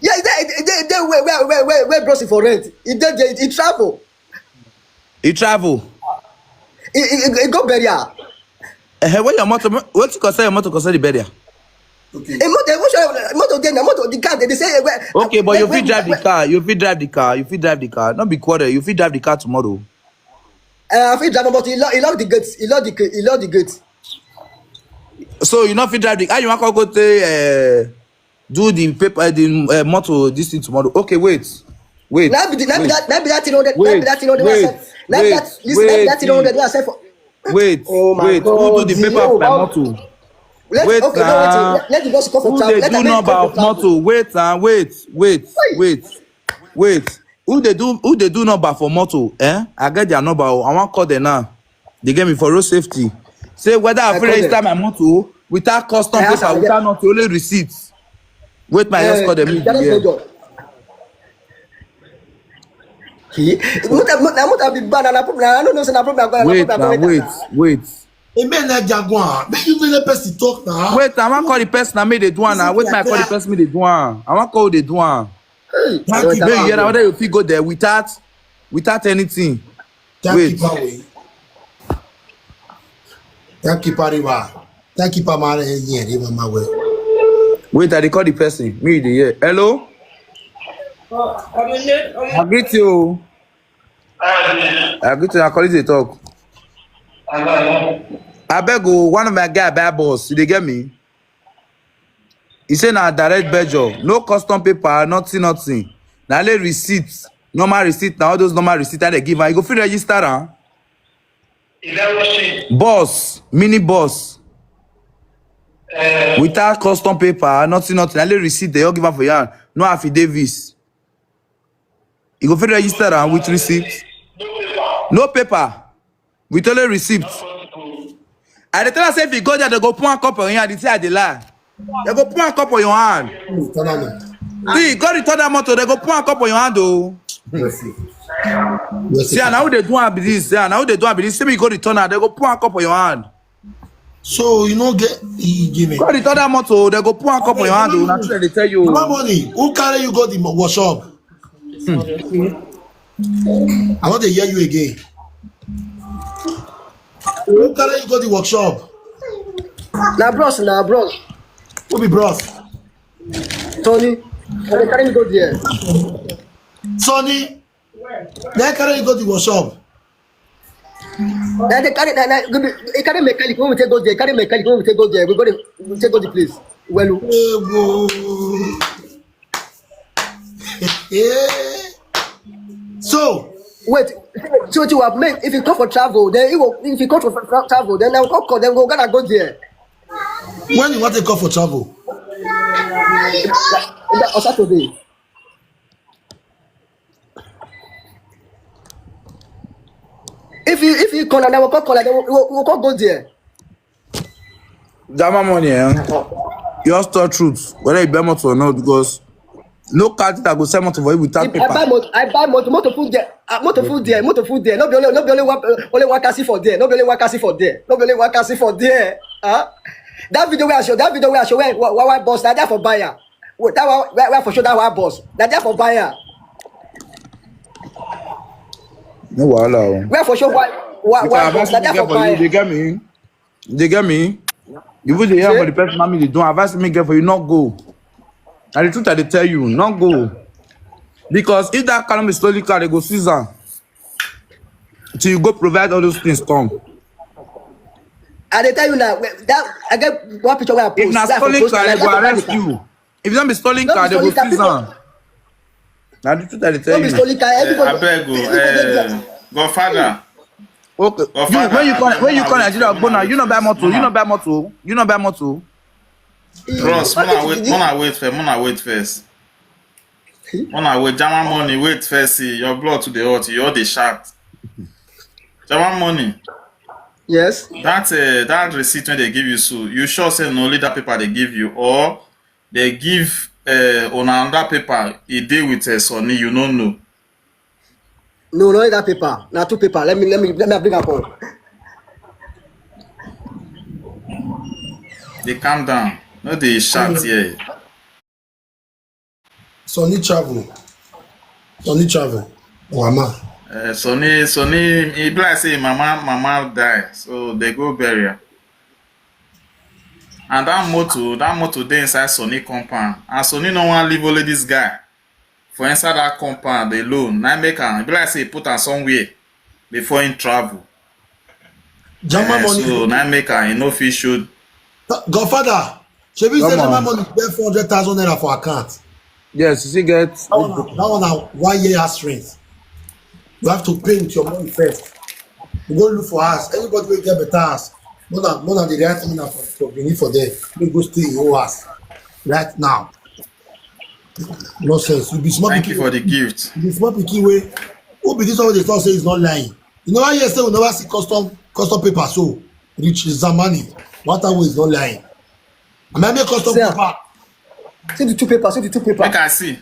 Yeah, it dey, it dey, it dey where where where where where bros for rent. It dey there. It travel. You travel. It, it, it go burial. Eh, where your motor? What you concern your motor concern the burial? Okay. A motor, emotion, motor dey na motor. The car dey dey say where. Okay, but you where- fit drive the where- car. You fit drive the car. You fit drive the car. Not be quarrel. You fit drive the car tomorrow. Uh, I fit drive, but he lock, he lock the gate. He lock the gate. He lock the gate. So you not fit drive the. How you want to go to uh, do the paper, the uh, motor this thing tomorrow? Okay, wait, wait. Now be the, now be wait. that, now be that three hundred. Now be Wait, that three hundred. wait, Now be wait, that, listen, now be that wait, three hundred. Now I said for. Wait, Oh my wait. Who do God, the paper yo, of my how- motor? Let, Wait okay, no, now. wait, let, let the boss come for Who town. they Let do them make number come of for town. Motor? Wait, ah, wait, wait, Wait. wait, wait. Who they do? Who they do number for Motor? Eh? I get their number. Oh. I want call them now. They get me for road safety. Say whether I I fit call register them. My motor without custom I ask paper, them. Without nothing, only receipt. Wait, my Eh, escort them. Meet that is here. the job. Okay. What have, what have been bad? And I put, I don't know. Say I put, I Wait, now, wait, wait. A man like Jaguar, make you let person talk now. Wait, I want call the person. I made the do one now. Wait, my call the person. Made the do one. I want call the do one. Thank you, Maybe you know Jaguar. Whether you fit go there without, without anything. Thank Wait. you, Pawe. Thank you, Pariwa. Thank you, Pamara. Yeah, they were my way. Wait, I dey call the person. Me the here. Hello. I greet you. I greet you. I call you to talk. I beg you, one of my guy buy boss. You dey get me? He say na direct bejo, no custom paper, nothing, nothing. Na only receipt, normal receipt. Na all those normal receipt that they give am. You go fit register am. Boss, mini boss. Without custom paper, nothing, nothing. Na only receipt they all give am for your hand. No affidavits. You go fit register am with receipt. No paper. With only receipt. I dey tell am say if you go there, they go put one cup on your hand. You say I dey lie. They go put one cup on your hand. Tell them. See, go return that motor. They go put one cup on your hand, oh. Mercy. Mercy. See, and how they do am be this. See, and how they do am be this. Say me go return am. They go put one cup on your hand. So you know get he give me. Go return that motor. They go put one cup on your hand, oh. Na true they tell you. Mama money. Who carry you go the mo- workshop? I want to hear you again. Who carry you go the workshop? Na bros, na bros. Who be bros? Tony, they carry me go there. Sonny. They carry you go the workshop. Now they carry, now, now, they carry mechanic when we take go there, carry mechanic when we take go there, we go to, we take go the place. Well, So, wait, so what you have made, if you come for travel, then you go, if you come for tra- travel, then I will call, then we gotta go there. When you want to come for travel? On Saturday. If you, if you call, and I will call, call, then we will, we will call go there. Jama money, eh? You all store truth, whether you buy motor or not, because no car that go sell motor for you without I paper. Buy motor, I buy motor, motor food there, uh, motor food there, motor food there. Not be only, not be only one, uh, only one cassie for there, not be only one cassie for there, not be only one cassie for there. Huh? That video where I show, that video where I show where why, why boss, that, that for buyer. Wait, that one, where, where for show that why boss, that, that for buyer. No wahala. Where for show why, why, You why can boss, advise that, me that get for for you. buyer. They get me. They get me. You will dey hear See? For the person family don't advise me get for you not go. And the truth I dey tell you, not go. Because if that car be stolen car, they go seize am. Till you go provide all those things come. I dey tell you now, wait, that I get one picture where I post. If na That I for stolen post, car, I they like go that for arrest Africa. You. If you don't be stolen No car, be they go stolen car, seize people. Am. Now the truth I dey tell No be you. stolen car. Eh, Everybody, abeg o, everybody get eh, Godfather. Okay. You, Godfather, when you come, abeg, when you una come wait, Nigeria, go una now. wait You no buy first, motor. You una no buy motor. You no buy motor. You no buy motor. Bros, What muna is wait, this? Muna wait first, muna wait first. Muna wait, German money, wait first. See, your blood to the hot, you all the shark. German money. Yes. That uh, that receipt when they give you, so you sure say na only that paper they give you, or they give uh, on another paper e dey with uh, Sonny, you no know. No, not that paper. Now two paper. Let me, let me, let me bring up one. They calm down. No, they shout here. Sonny travel. Sonny travel. Wama. Uh, Sonny, Sonny, e be like say mama, mama die, so they go burial. And that motor, that motor dey inside Sonny compound, and Sonny no wan leave only this guy for inside that compound alone. Na make am e be like say he put am somewhere before he travel. German Eh, money. So na make am he no fit show. Godfather, shebi say Come German on. Money get four hundred thousand naira for account. Yes, you see get. That one, na- that one na one year house rent. You have to pay with your money first. You go look for house. Everybody will get better house. More than more than the right money for for Benin for there. You go stay in your house right now. Nonsense. You be small Thank you pikin. For the gift. You be small pikin wey who be this one wey dey talk say he's not lying. You never hear say we never see custom custom paper so reach Zamani. What time is not lying? Am I make custom Sir. Paper? See the two paper. See the two paper. Make I see.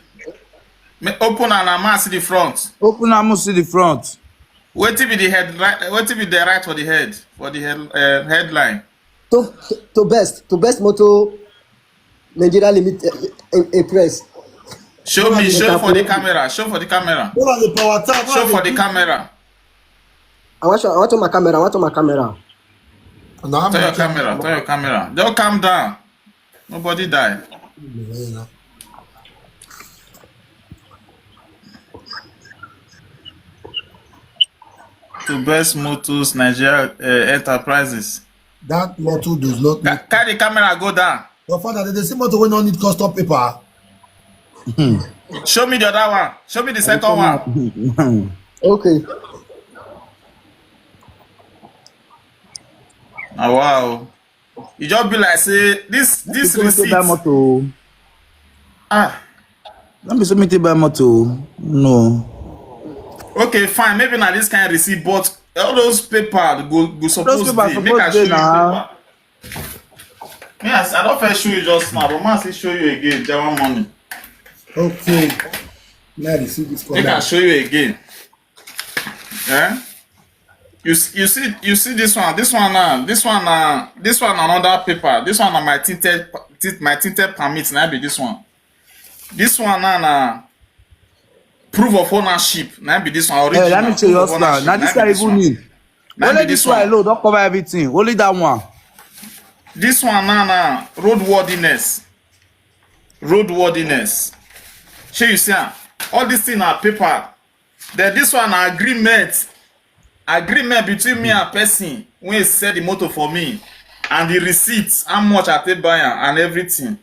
Me open and I see the front. Open am, see the front. Wetin be the head? Wetin be the right for the head for the head, uh, headline? To, to best, to best motor Nigeria limit uh, uh, uh, press. Show me, show for the camera. Show for the camera. What are the power tap? Show for the camera. I want show, I want on my camera. I want on my camera. Now I'm Turn your camera. Turn your camera. Don't calm down. Nobody die. To best motors Nigeria uh, enterprises. That motor does not. Ca- carry the camera go down. Your father, they say motor wey no need custom paper. Show me the other one. Show me the second one. Okay. Ah, wow. E just be like say this this People wey take receipt. Buy motor. Ah, Don't be so me take buy motor. No. Okay, fine. Maybe na this kind receipt, but all those paper go go suppose Those paper dey. Make I suppose show dey you na. Paper. Me, I, I don't first show you just now, but man, I still show you again. German money. Okay. Now you see this Make I corner. Show you again. Eh? You see, you see, you see this one. This one now. This one now. This one another paper. This one na my tinted, tint- my tinted permit. Now be this one. This one now na proof of ownership. Now be this one. Hey, Original let me tell proof you of something. ownership. Now this Now guy be this even one. need. Now Only be this this one one. Alone don't cover everything. Only that one. This one now na roadworthiness. Roadworthiness. Shey you see am? All this thing na paper. Then this one na agreement. Agreement between me and person wey sell the motor for me, and the receipt, how much I take buy am and everything.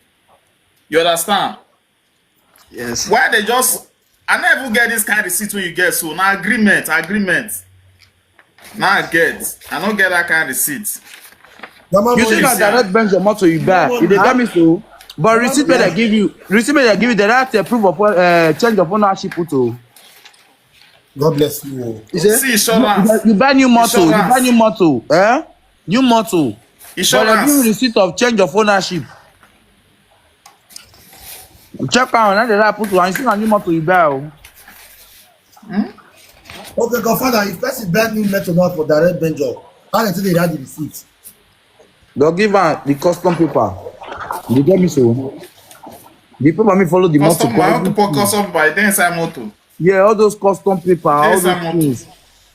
You understand? Yes. Why they just, I never get this kind of receipt wey you get. So na agreement, agreement. Now I get. I no get that kind of receipt. Normal You money. see na see, ah. Direct Benz your motor you buy. You dey tell me so. But receipt wey they give you, receipt wey they give you, they have to proof of uh, change of ownership put o. God bless you. Oh. You say See insurance. you buy new motor, you buy Insurance. New motor, eh? New motor. But they give you Insurance. Receipt of change of ownership. Check am, na the right put one. You see na new motor you buy o. Okay, godfather, if person buy new motor now for Direct Benz, how they take dey write the receipt? They'll give am the custom paper. You get me so? The paper me follow the motor. Custom, I want to put custom by then inside motor. Yeah, all those custom paper, all Yes, those I'm on. Things.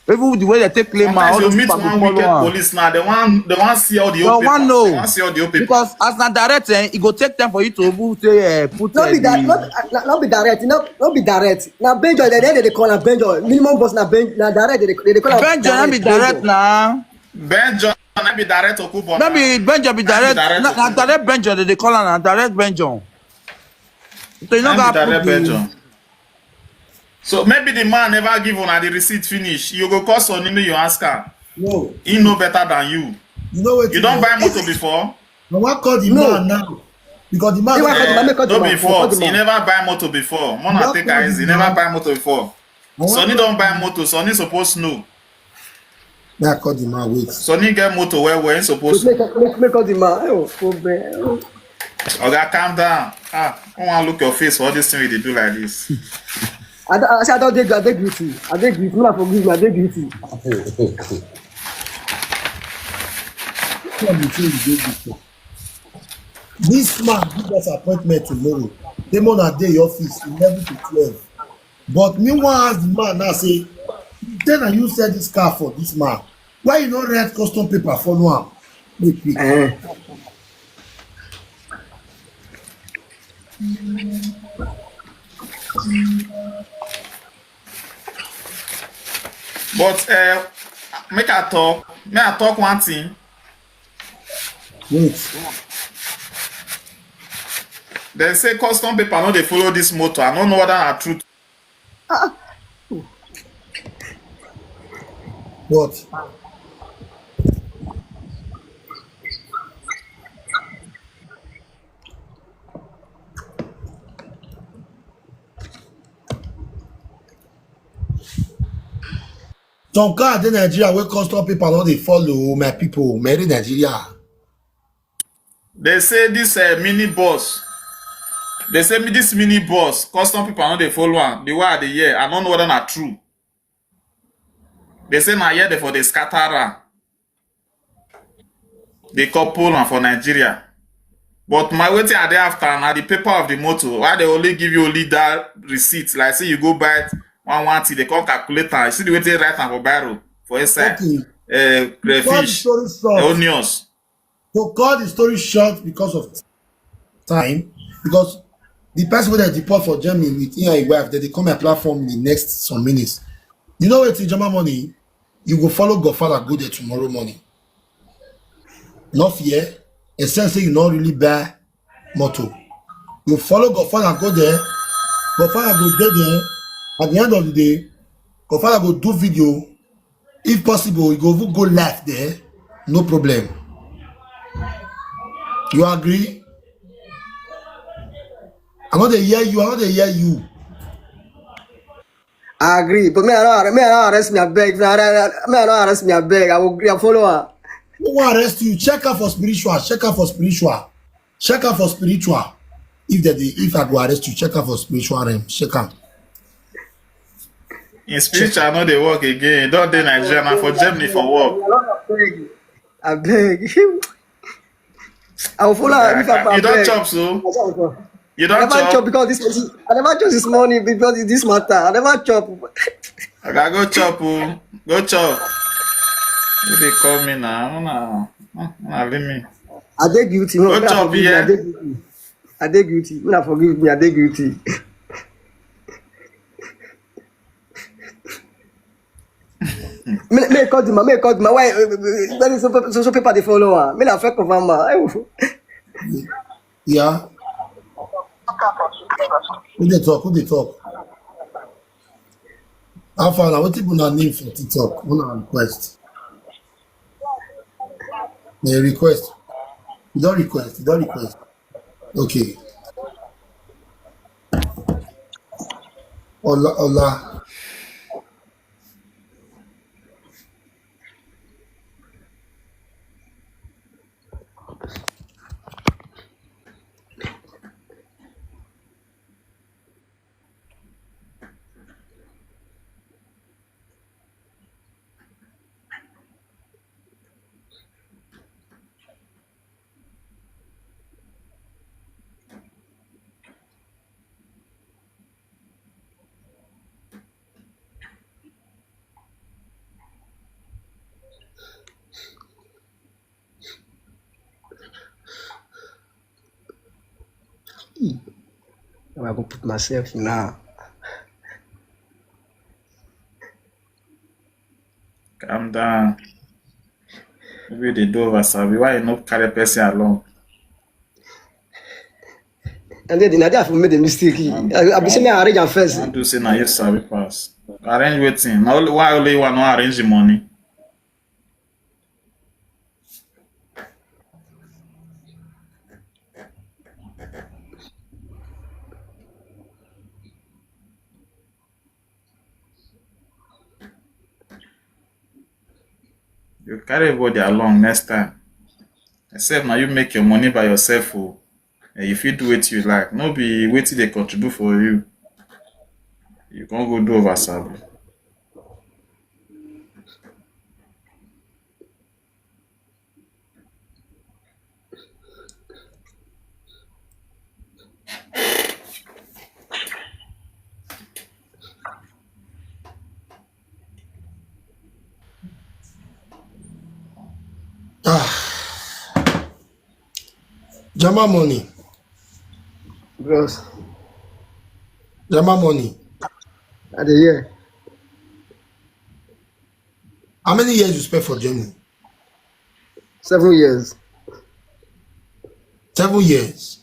Even the way they take claim, all Sometimes you those meet paper one go wicked follow am. Police now. They want, they want see all the No old one paper. Know. They want see all the old paper. Because as na direct, eh, it go take time for you to even say uh, put No uh, be that, the- not, not, not be direct, not, not be direct. Now Benjo, they, they, they call am Benjo. Minimum boss na Ben, na direct, they, they call am Benjo, no be direct na. Benjo, no be direct Okubo. No be Benjo be Na be direct. direct Na, na Okubo. Direct Benjo they dey call am na direct Benjo. So you no No go be direct put the- Benjo. So maybe the man never give una the receipt finish. You go call Sonny, make you ask am. No, He know better than you. you know what? You don't buy motor before? I want call the No. Man now because the man. He wan call the man, make call the Don't man, be call the fault. He man. Never buy motor before. Mona Don't take call eyes. the He never man. Buy motor before. I want Sonny call don't buy motor. Sonny supposed to know. May I call the man? Wait. Sonny get motor where where he supposed to. Make, make, make call the man. Oh, oh, man. Oga, calm down. Ah, I want to look your face for all this thing we dey do like this. I, I, I say I don't dey, I dey guilty. I dey guilty. Una forgive me. I dey guilty. Tell me say you dey guilty. This man give us appointment tomorrow. Demon at day office eleven to twelve. But me wan ask the man now say, then na you sell this car for this man. Why you no write custom paper follow am? Wait, wait. Eh. But uh, make I talk. May I talk one thing? Wait. They say custom paper no dey follow this motor. I don't know whether na true. What? Some car dey Nigeria wey custom paper no dey follow, my people. Many Nigeria. They say this uh, mini bus. They say me this mini bus. Custom paper no dey follow am. The way I dey hear, I don't know whether na true. They say na here they for the scatter am. They call Poland for Nigeria. But my wetin I dey after na the paper of the motor. Why they only give you only that receipt? Like say you go buy one one thing, they come calculate am. You see the way they write am for barrel for inside. Okay. Uh, Cut the crayfish, story short. Onions. To cut the story short because of time, because the person wey dem deport for Germany with him and him wife, dem dey come my platform in the next some minutes. You know wetin, Jama Money? You go follow Godfather go there tomorrow morning. No fear, except say you no really buy motor. You follow Godfather go there. Godfather go dey there. At the end of the day, Godfather go do video. If possible, you go even go live there. No problem. You agree? I no dey hear you. I no dey hear you. I agree, but me I don't, me I don't arrest me. I beg. Me I don't, me I don't arrest me. I beg. I will agree. I follow her. Who wan arrest you? Check her for spiritual. Check her for spiritual. Check her for spiritual. If they, dey- if I go arrest you, check her for spiritual realm. Check her. In spiritual, no dey work again. Don't dey Nigeria now for Germany for work. I beg. I beg. I will follow her. If I, I You don't beg. Chop so. I don't chop. You I don't never chop chop. Because this, I never chop this morning because of this matter. I never chop. I gotta go chop. Oh. Go chop. Who dey call me now? No, no, no, leave me. I dey guilty. No, Go una chop, forgive me. yeah. I dey guilty. I dey guilty. Una forgive me. I dey guilty. Me, me call the man, me call the man. Why? Where is so, so, so paper dey follow am? Me na fake confirm am. Yeah. Who dey talk? Who dey talk? How far now? Wetin una name for TikTok? Una request. A request. You don request. You don request. Okay. Ola, Ola. Now I go put myself now. Calm down. Maybe they do over sabi. Why you no carry person along? And then the Nadia for made a mistake. I, I be say me I arrange am first. Don't do say now you sabi pass. Arrange waiting. Now only why only you want to arrange the money. You carry everybody along next time. Except now you make your money by yourself. Oh. And you fit do what you like. No be wetin dey contribute for you. You can go do over sabi. Ah. Jama money. Bros, Jama money. I dey hear. How many years you spend for Germany? Seven years. Seven years.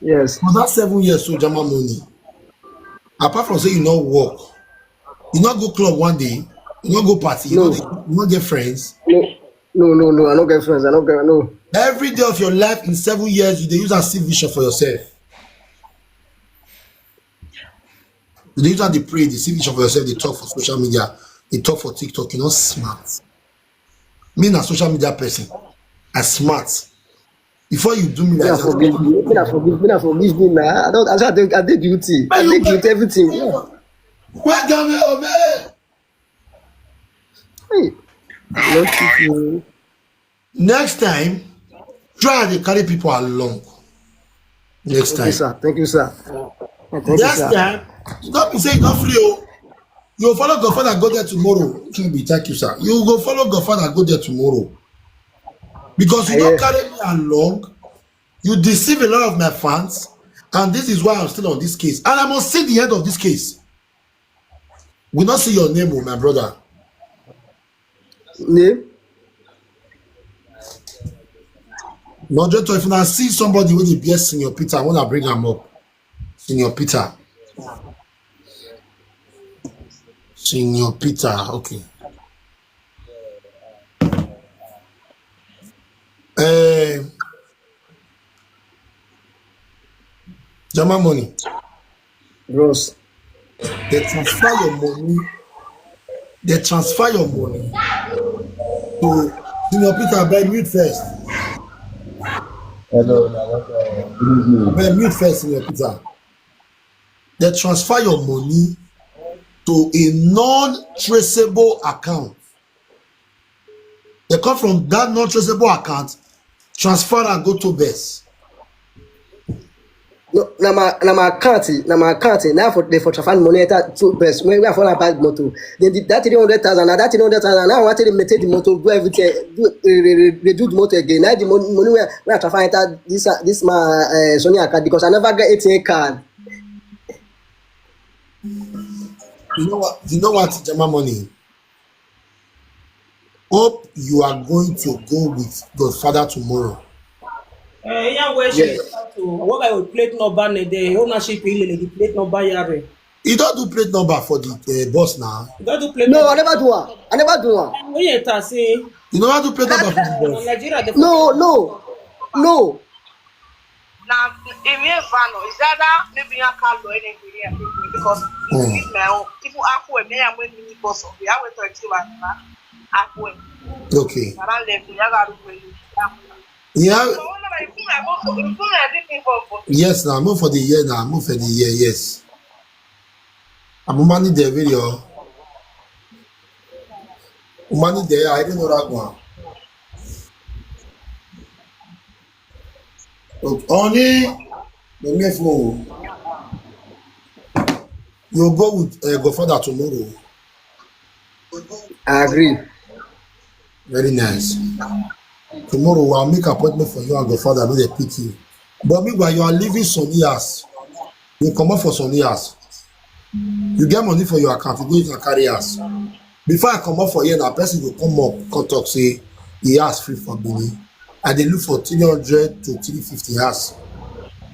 Yes. For that seven years, so Jama money. Apart from say you no work, you no go club one day, you no go party, you no No. dey- you no get friends. No, no, no, no. I no get friends. I no get no. Every day of your life in seven years, you dey use and see vision for yourself. You dey use and dey pray, dey see vision for yourself, dey talk for social media, dey talk for TikTok, you know, smart. Me na social media person. I smart. Before you do me Me like na forgive me. Me na forgive. Me na forgive me now. I don't. I say I dey, I dey guilty. I Man, you dey guilty everything. Yeah. Why Gabriel, man? Hey. I love you. Next time, try dey carry people along. Next Thank you, time. Sir. Thank you, sir. Thank you, Next sir. Time, don't be say you don't free. Oh. You follow Godfather go there tomorrow. It will be thank you, sir. You go follow Godfather go there tomorrow. Because you don't Yeah. Carry me along, you deceive a lot of my fans, and this is why I'm still on this case. And I must see the end of this case. We not see your name, oh, my brother. Name? Moderator, if you now see somebody with the beer, Senior Peter, I want to bring him up. Senior Peter. Senior Peter, okay. Eh, Jama money. Bros. They transfer your money. They transfer your money to Senior Peter. Abeg mute first. Hello, na welcome. Good evening. Abeg mute first, Senior Peter. They transfer your money to a non-traceable account. They come from that non-traceable account, transfer and go to best. No, na my na my account, eh, na my account. Eh. Now for they for transfer money enter to best. When we are for buy motor, then the, that three hundred thousand, na that three hundred thousand. Now I want to maintain the motor, do everything, do uh, re- re- redo the motor again. Now the money money where where I transfer enter this uh, this my uh, Sony account because I never get A T M card. You know what? You know what, Jama money? Hope you are going to go with Godfather tomorrow. Eh, yeah, where she Yes. To what I will plate number ne the ownership ile the plate number yare. You don't do plate number for the uh, boss now. You don't do plate No, I number. Never do one. I never do one. When you ta say You don't have to plate number for the na boss. Nigeria the No, no, no. Na emi evano is either maybe ya ka lo any Nigeria people because Hmm. if na o people akwe me ya mwe mini boss of ya we to ti wa na akwe Okay. na le ya ga ru we. Yeah. So when I come I go to come I didn't involve but Yes, now move for the year now. Move for the year. Yes. I'm money there video. Money there. I didn't know that one. Okay. Only the next one. You go with uh, Godfather tomorrow. I agree. Very nice. Tomorrow I'll make appointment for you and Godfather. No dey pick you. But meanwhile, you are leaving Sonny house. You come up for Sonny house. You get money for your account. You go use and carry house. Before I come up for here, na person go come up, come talk say he has free for Benin. I dey look for three hundred to three fifty house.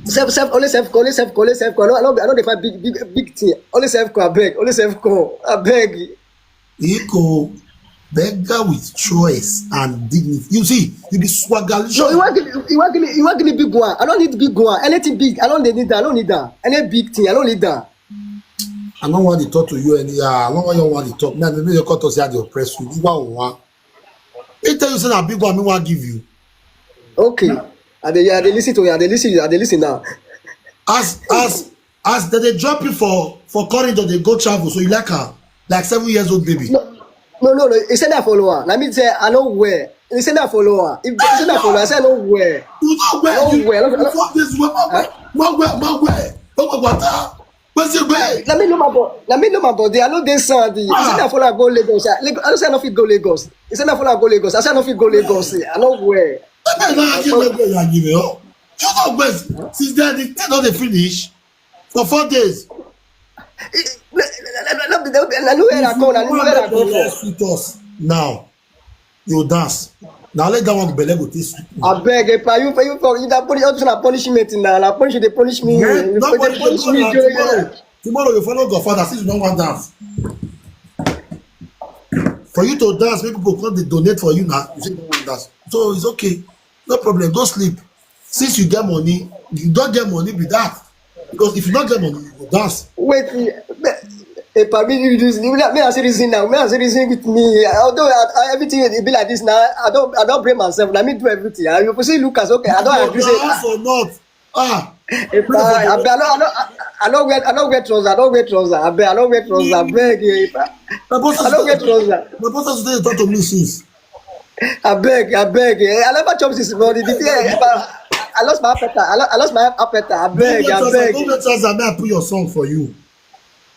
Self, self, only self, only self, only self. I don't, I don't, I don't define big, big, big thing. Only self, I beg, only self, I beg. Iko beggar with choice and dignity. You see, you be swagger. No, you want give me, you want give me, you want give me big one. I don't need big one. Anything big, I don't need that. I don't need that. Any big thing, I don't need that. I don't want to talk to you anyhow. I don't want you want to talk. Now, maybe you cut us here, they oppress you. You want one. They tell you say na big one, me want give you. Okay. I dey, I dey listen to you. I dey listen. I dey listen now. As as as they, they drop you for for corridor, they go travel. So you like her, like seven years old baby. No, no, no, no. He said that follower. Let me say I know where. He said that follower. If he said that follower, I said no where. You know where No you where. No, no. Before this woman, man where, man where, man where, man where, man where. Where's the way? Let me know my body. Let me know my body. I know this Sunday. He said that follower go Lagos. I, Lagos. I don't say I no fit go Lagos. He said that follower go Lagos. I said I no fit go Lagos. I know where. Let me know how you know where you are giving up. You know where since then the thing not dey finish for four days. I know where I come. I know where I come from. With us now. You dance. Now let that one belle go take sweet. I beg, if you, you for you that put it up to punishment now. Na punish you, they punish me. Man, You nobody they punish me. Tomorrow, Joe. Tomorrow you follow Godfather since you don't want dance. For you to dance, make people come dey donate for you now. You say you don't want dance. So it's okay. No problem. Go sleep. Since you get money, you don't get money be that. Because if you don't get money, you go dance. Wait, if I mean you this, me, me I say reason now. Me I say reason with me. Although I, I, everything will be like this now, I don't, I don't blame myself. Let me do everything. I, you see, Lucas, okay, I don't You agree. go Say, dance or not? Ah, if I, I, I don't, I don't, I don't wear, I don't wear trouser. I don't wear trouser. I beg, I don't wear trouser. I beg. If I, my boss I don't wear has trouser. My boss has to talk to me since. I beg, I beg. Eh, I never chop this morning. The thing, eh, I, I lost my appetite. I, lo- I lost my appetite. I beg, Don't I let us- beg. Don't let us and I put your song for you.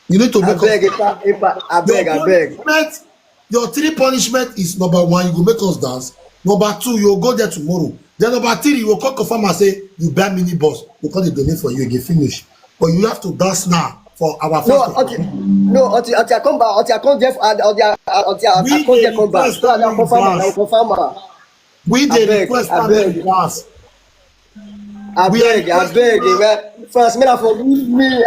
You need to I make beg. us. If I, if I, I beg, I Your beg. punishment, your three punishment is number one. You go make us dance. Number two, you go there tomorrow. Then number three, you go call confirm and say you buy mini bus. We call the donate for you again. Finish. But you have to dance now for our No, first. until, no, until, until I come back, until I come there, until, until I We come dey there, come back. request So I that confirm, you I dance. confirm. We I dey beg, request I and beg. we dance. I We are beg, I requesting beg. Eh, France, may I forgive me.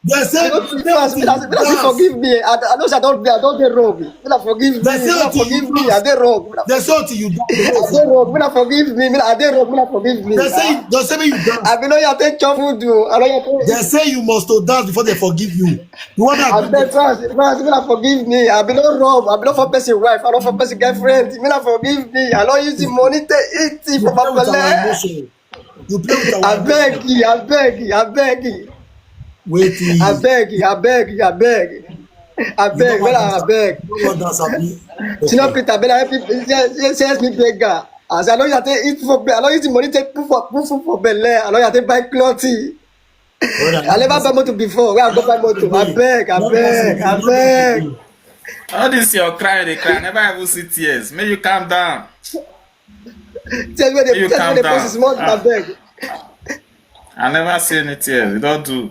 They say I don't think France, may I, may I forgive me. I, I know I don't, I don't dey wrong. May I forgive me. They say May I until forgive you me. I dance. dey wrong. They say until you I dey dance. wrong. May I forgive me. May I dey wrong. May I forgive me. They say they say you dance. I be no you take chop food do. I know you take. They say you must to dance before they forgive you. You want I that? beg France, France, may I forgive me. I be no rob. I be no for person wife. I no for person girlfriend. May I forgive me. I no use the money to eat it You for my play with our belle. Emotion. You play with our I emotion. Beg you. I beg you. I beg you. Wait till I beg you. I beg you. I beg. I beg. Well, I beg. You know what dance abi? Senior Peter, better help me. Yes, yes, yes, me beggar. As I know you take eat for, I know use the money take put for put food for belle. I know you take buy clothing. I never buy motor before. Where I go buy motor? I beg. I beg. I beg. All this your cry, they cry. I never even see tears. May you calm down. Tell me the You tell calm me the down. process more. I beg. I never see any tears. You don't do.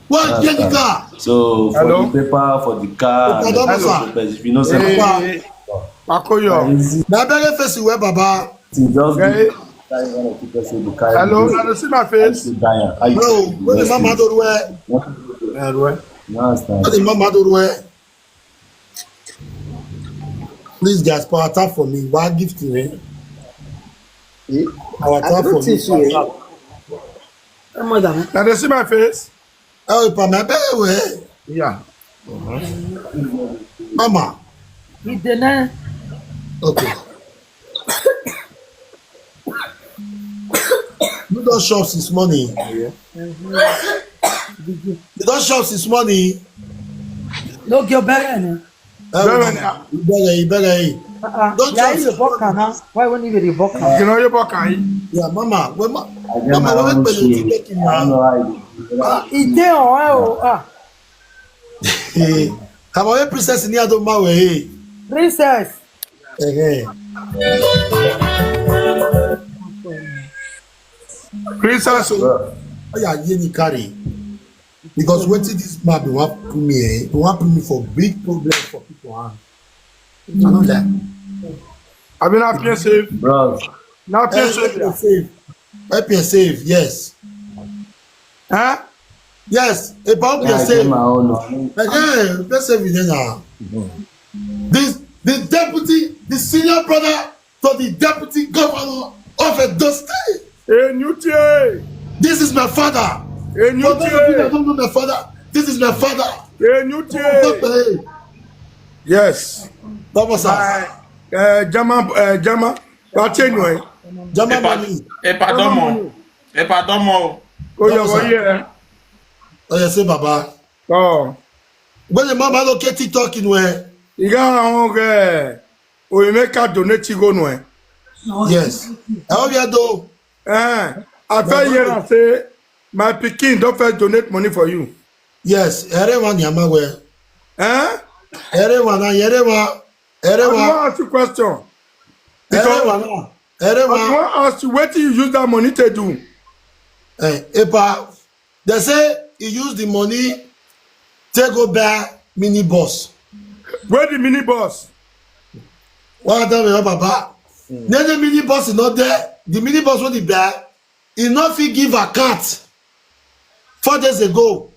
What get the car? So for Hello? The paper, for the car, Okay, and don't the sir. Papers, if you know say Hey, Pakoyo. Easy. Na beg face where baba. Just Hey, give carry one of the person to carry hello, the I don't see my face. Diana. How you No, take the what the blessing? mama do where? Hello. You understand? What the mama do where? Please, guys, power tap for me. Why gift me? Eh? Our I tap don't for me. think so. Eh? Eh, madam. Now they see my face. Oh, pa my beg where? Yeah. Mama. Ìdènà Okay. You don't shop since morning. You don't shop since morning. Lóge ọbẹ̀rẹ̀ ni. Eh, Bẹ́ẹ̀ ni. mama, you better, you better. Ah, Don't yà á just yìí bọ́ kàn án. Why won't you be bọ́ kàn án? You know you back. Yeah, mama. When ma, I get mama, my when own when you shit. take him I don't now? know how you do it. Ah, Ìdè ọ̀hẹ́ o. Ah, eh, I'm a princess in here, don't marry. princess. Eh, eh. Princess. So, oh yeah, you need carry. Because wetin this man be wan put me, eh? He wan put me for big problem for people hand. I no like. I mean, I feel safe. Bros, Now I feel Eh, help me safe. save. Help me save, yes. Huh? Yes, about me I get save. My own. Oh. Again, let's save it now. This the deputy, the senior brother to the deputy governor of Edo State. A new day. This is my father. A new For those of you that day. Don't know my father, this is my father. A new day. Doctor A. Yes. Baba sir. Uh, uh, Jama, uh, Jama. What you know? Jama money. Epa Domo. Epa Domo. Oh, That yeah, was oh, a- yeah. Oh, yeah, say Baba. Oh. When the mama look at TikTok in where? You got a hungry. Oh, you make a donate you go nowhere. Yes. I hope you do. Eh, I tell you, I say, my pikin don't first donate money for you. Yes. Everyone, Yama where? Eh? Everyone, everyone, I everyone, want to ask you a question. Because everyone, I everyone. want to ask you what you use that money to do. Eh, Epa, they say he used the money to go buy minibus. Where the minibus? What I tell you, Baba? Then the minibus is not there. The minibus when he buy, he not fit give account four days ago.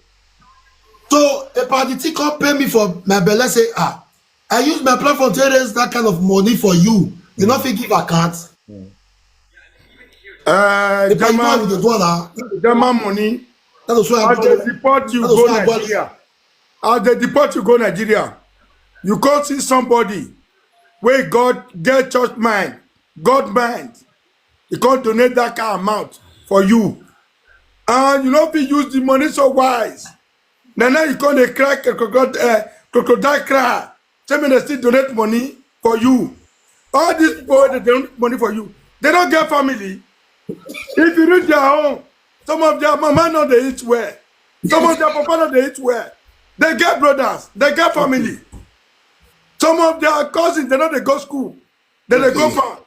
So Epa, the thing come pay me for my belle, say, ah, I use my platform to raise that kind of money for you. You not fit give account. Uh, Epa, you know how we German, dey do am now. German money. That is why I As they deport you, That is go why I go- Nigeria. As they deport you, go Nigeria. You can't see somebody where God get church mind, God mind. He can't donate that kind of amount for you. And you know, if you use the money so wise, now, now you can't dey cry crocodile, uh, crocodile cry. Tell me they still donate money for you. All these people wey dey donate money for you, they don't get family. If you reach their home, some of their mama no dey eat well. Some of their papa no dey eat well. They get brothers, they get family. Some of their cousins, they no dey go school. They dey go Okay. Farm.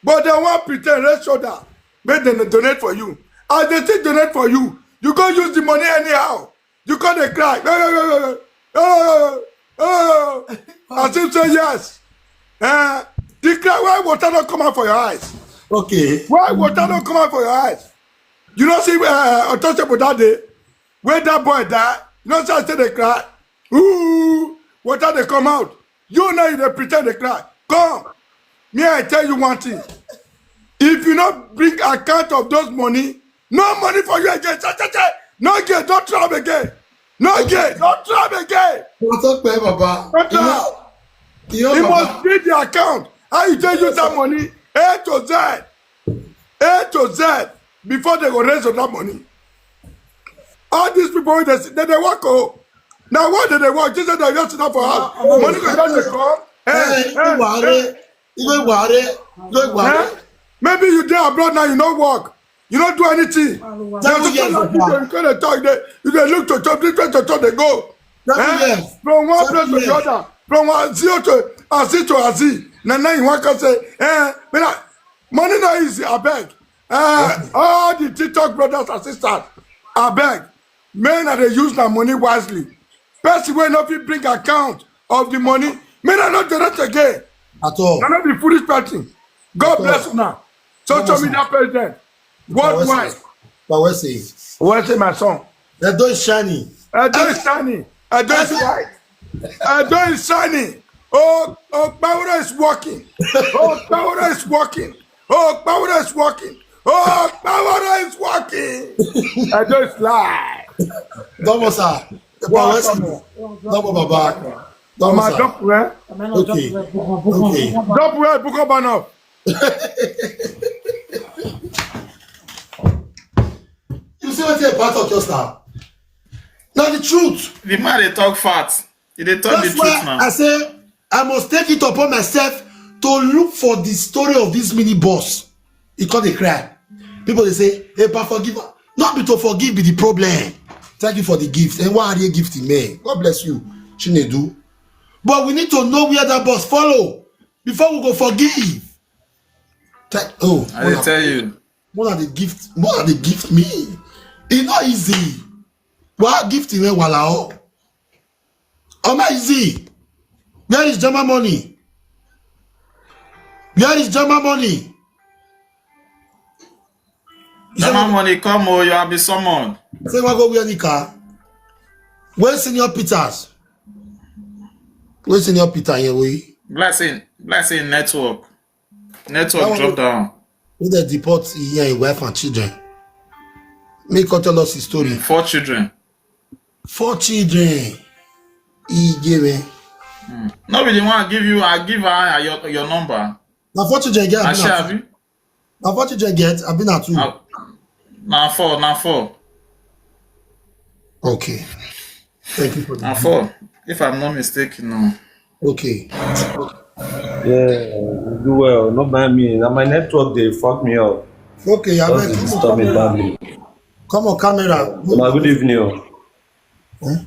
But they wan pretend, raise shoulder, make dem donate for you. As they still donate for you, you go use the money anyhow. You come dey cry. Oh, oh, oh, oh, oh. As if say yes. Eh, the cry, why water don't come out for your eyes? Okay. Why water don't come out for your eyes? You don't see uh, untouchable that day? When that boy die, you know say I say they cry. Ooh, water they come out. You know you dey pretend they cry. Come. Me, I tell you one thing. If you no bring account of those money, no money for you again. Cha, cha, cha. No again, don't try am again. No again, don't try am again. Wọ́n tó pẹ́ bàbá. Don't try. Ìyá You bàbá. must read the account. How you take use that money? A to Z. A to Z. Before they go raise on that money. All these people, they, they, they work. Oh. Now, what do they work? Jesus, they just sit down for house. Money go down the call. Ẹ Hey, ìwé ìwà hey, rẹ hey. ìwé ìwà rẹ ìwé ìwà rẹ. Eh? Maybe you dey abroad now, you no work, you no do anything. They Seven just years tell of you that. You go dey talk, they, you dey look to chop, this place to chop, they go. Seven Eh? years. From one Seven place to the years. Other, from one zero to a Z to a Z. Now, now you want to say, eh, me na, money no easy, I beg. Eh, all the TikTok brothers and sisters, I beg. Men are they use their money wisely. Person wey no fit bring account of the money, men are not donate again. At all. Na no be foolish person. God At all. Bless una. Social Thomas, media president worldwide. Pawese. Where's my song? Edo is shining. Edo is shining. Edo is white. Edo is shining. Oh, oh, power is working. Oh, power is working. Oh, power is working. Oh, power is working. Edo is live. Dọ́mọ̀ sà. Welcome. Pawese. Dọ́mọ̀ bàbá. Ọmọ Dọ́mọ̀ sà. Dọ́pùrẹ́. Okay. Okay. Dọ́pùrẹ́ Bukọ́ba náà. You see wetin Epa talk just now? Na the truth. The man dey talk fact. He dey talk the That's truth why now. I say I must take it upon myself to look for the story of this mini boss. He come dey cry. People dey say, "Epa, forgive her." Not be to forgive be the problem. Thank you for the gift. And why are you gifting me? God bless you, Chinedu. But we need to know where that boss follow before we go forgive. Thank, oh, I dey tell you. More than the gift, more than the gift me. E no easy. Why gift me wala o? Omo easy. Where is Jama money? Where is Jama money? You say Jama money come, oh, you have been summoned. Say what go wear nika. Where Senior Peters? Where Senior Peter here? We Blessing, blessing network. Network That one drop down. Who dey deport here, him wife and children. Make come tell us his story. Four children. Four children. He gave me. No be the one I give you, I give her your, your number. Na four children get. I Abi share na have two? You. Na four children get. Abi na two? Ah, na four, na four. Okay. Thank you for Na that. Four. If I'm not mistaken, no. Okay. Yeah, you do well. Not by me. Now my network they fuck me up. Okay, I Just mean, dey disturb me badly. Come on, camera. Una good evening. Oh. Eh?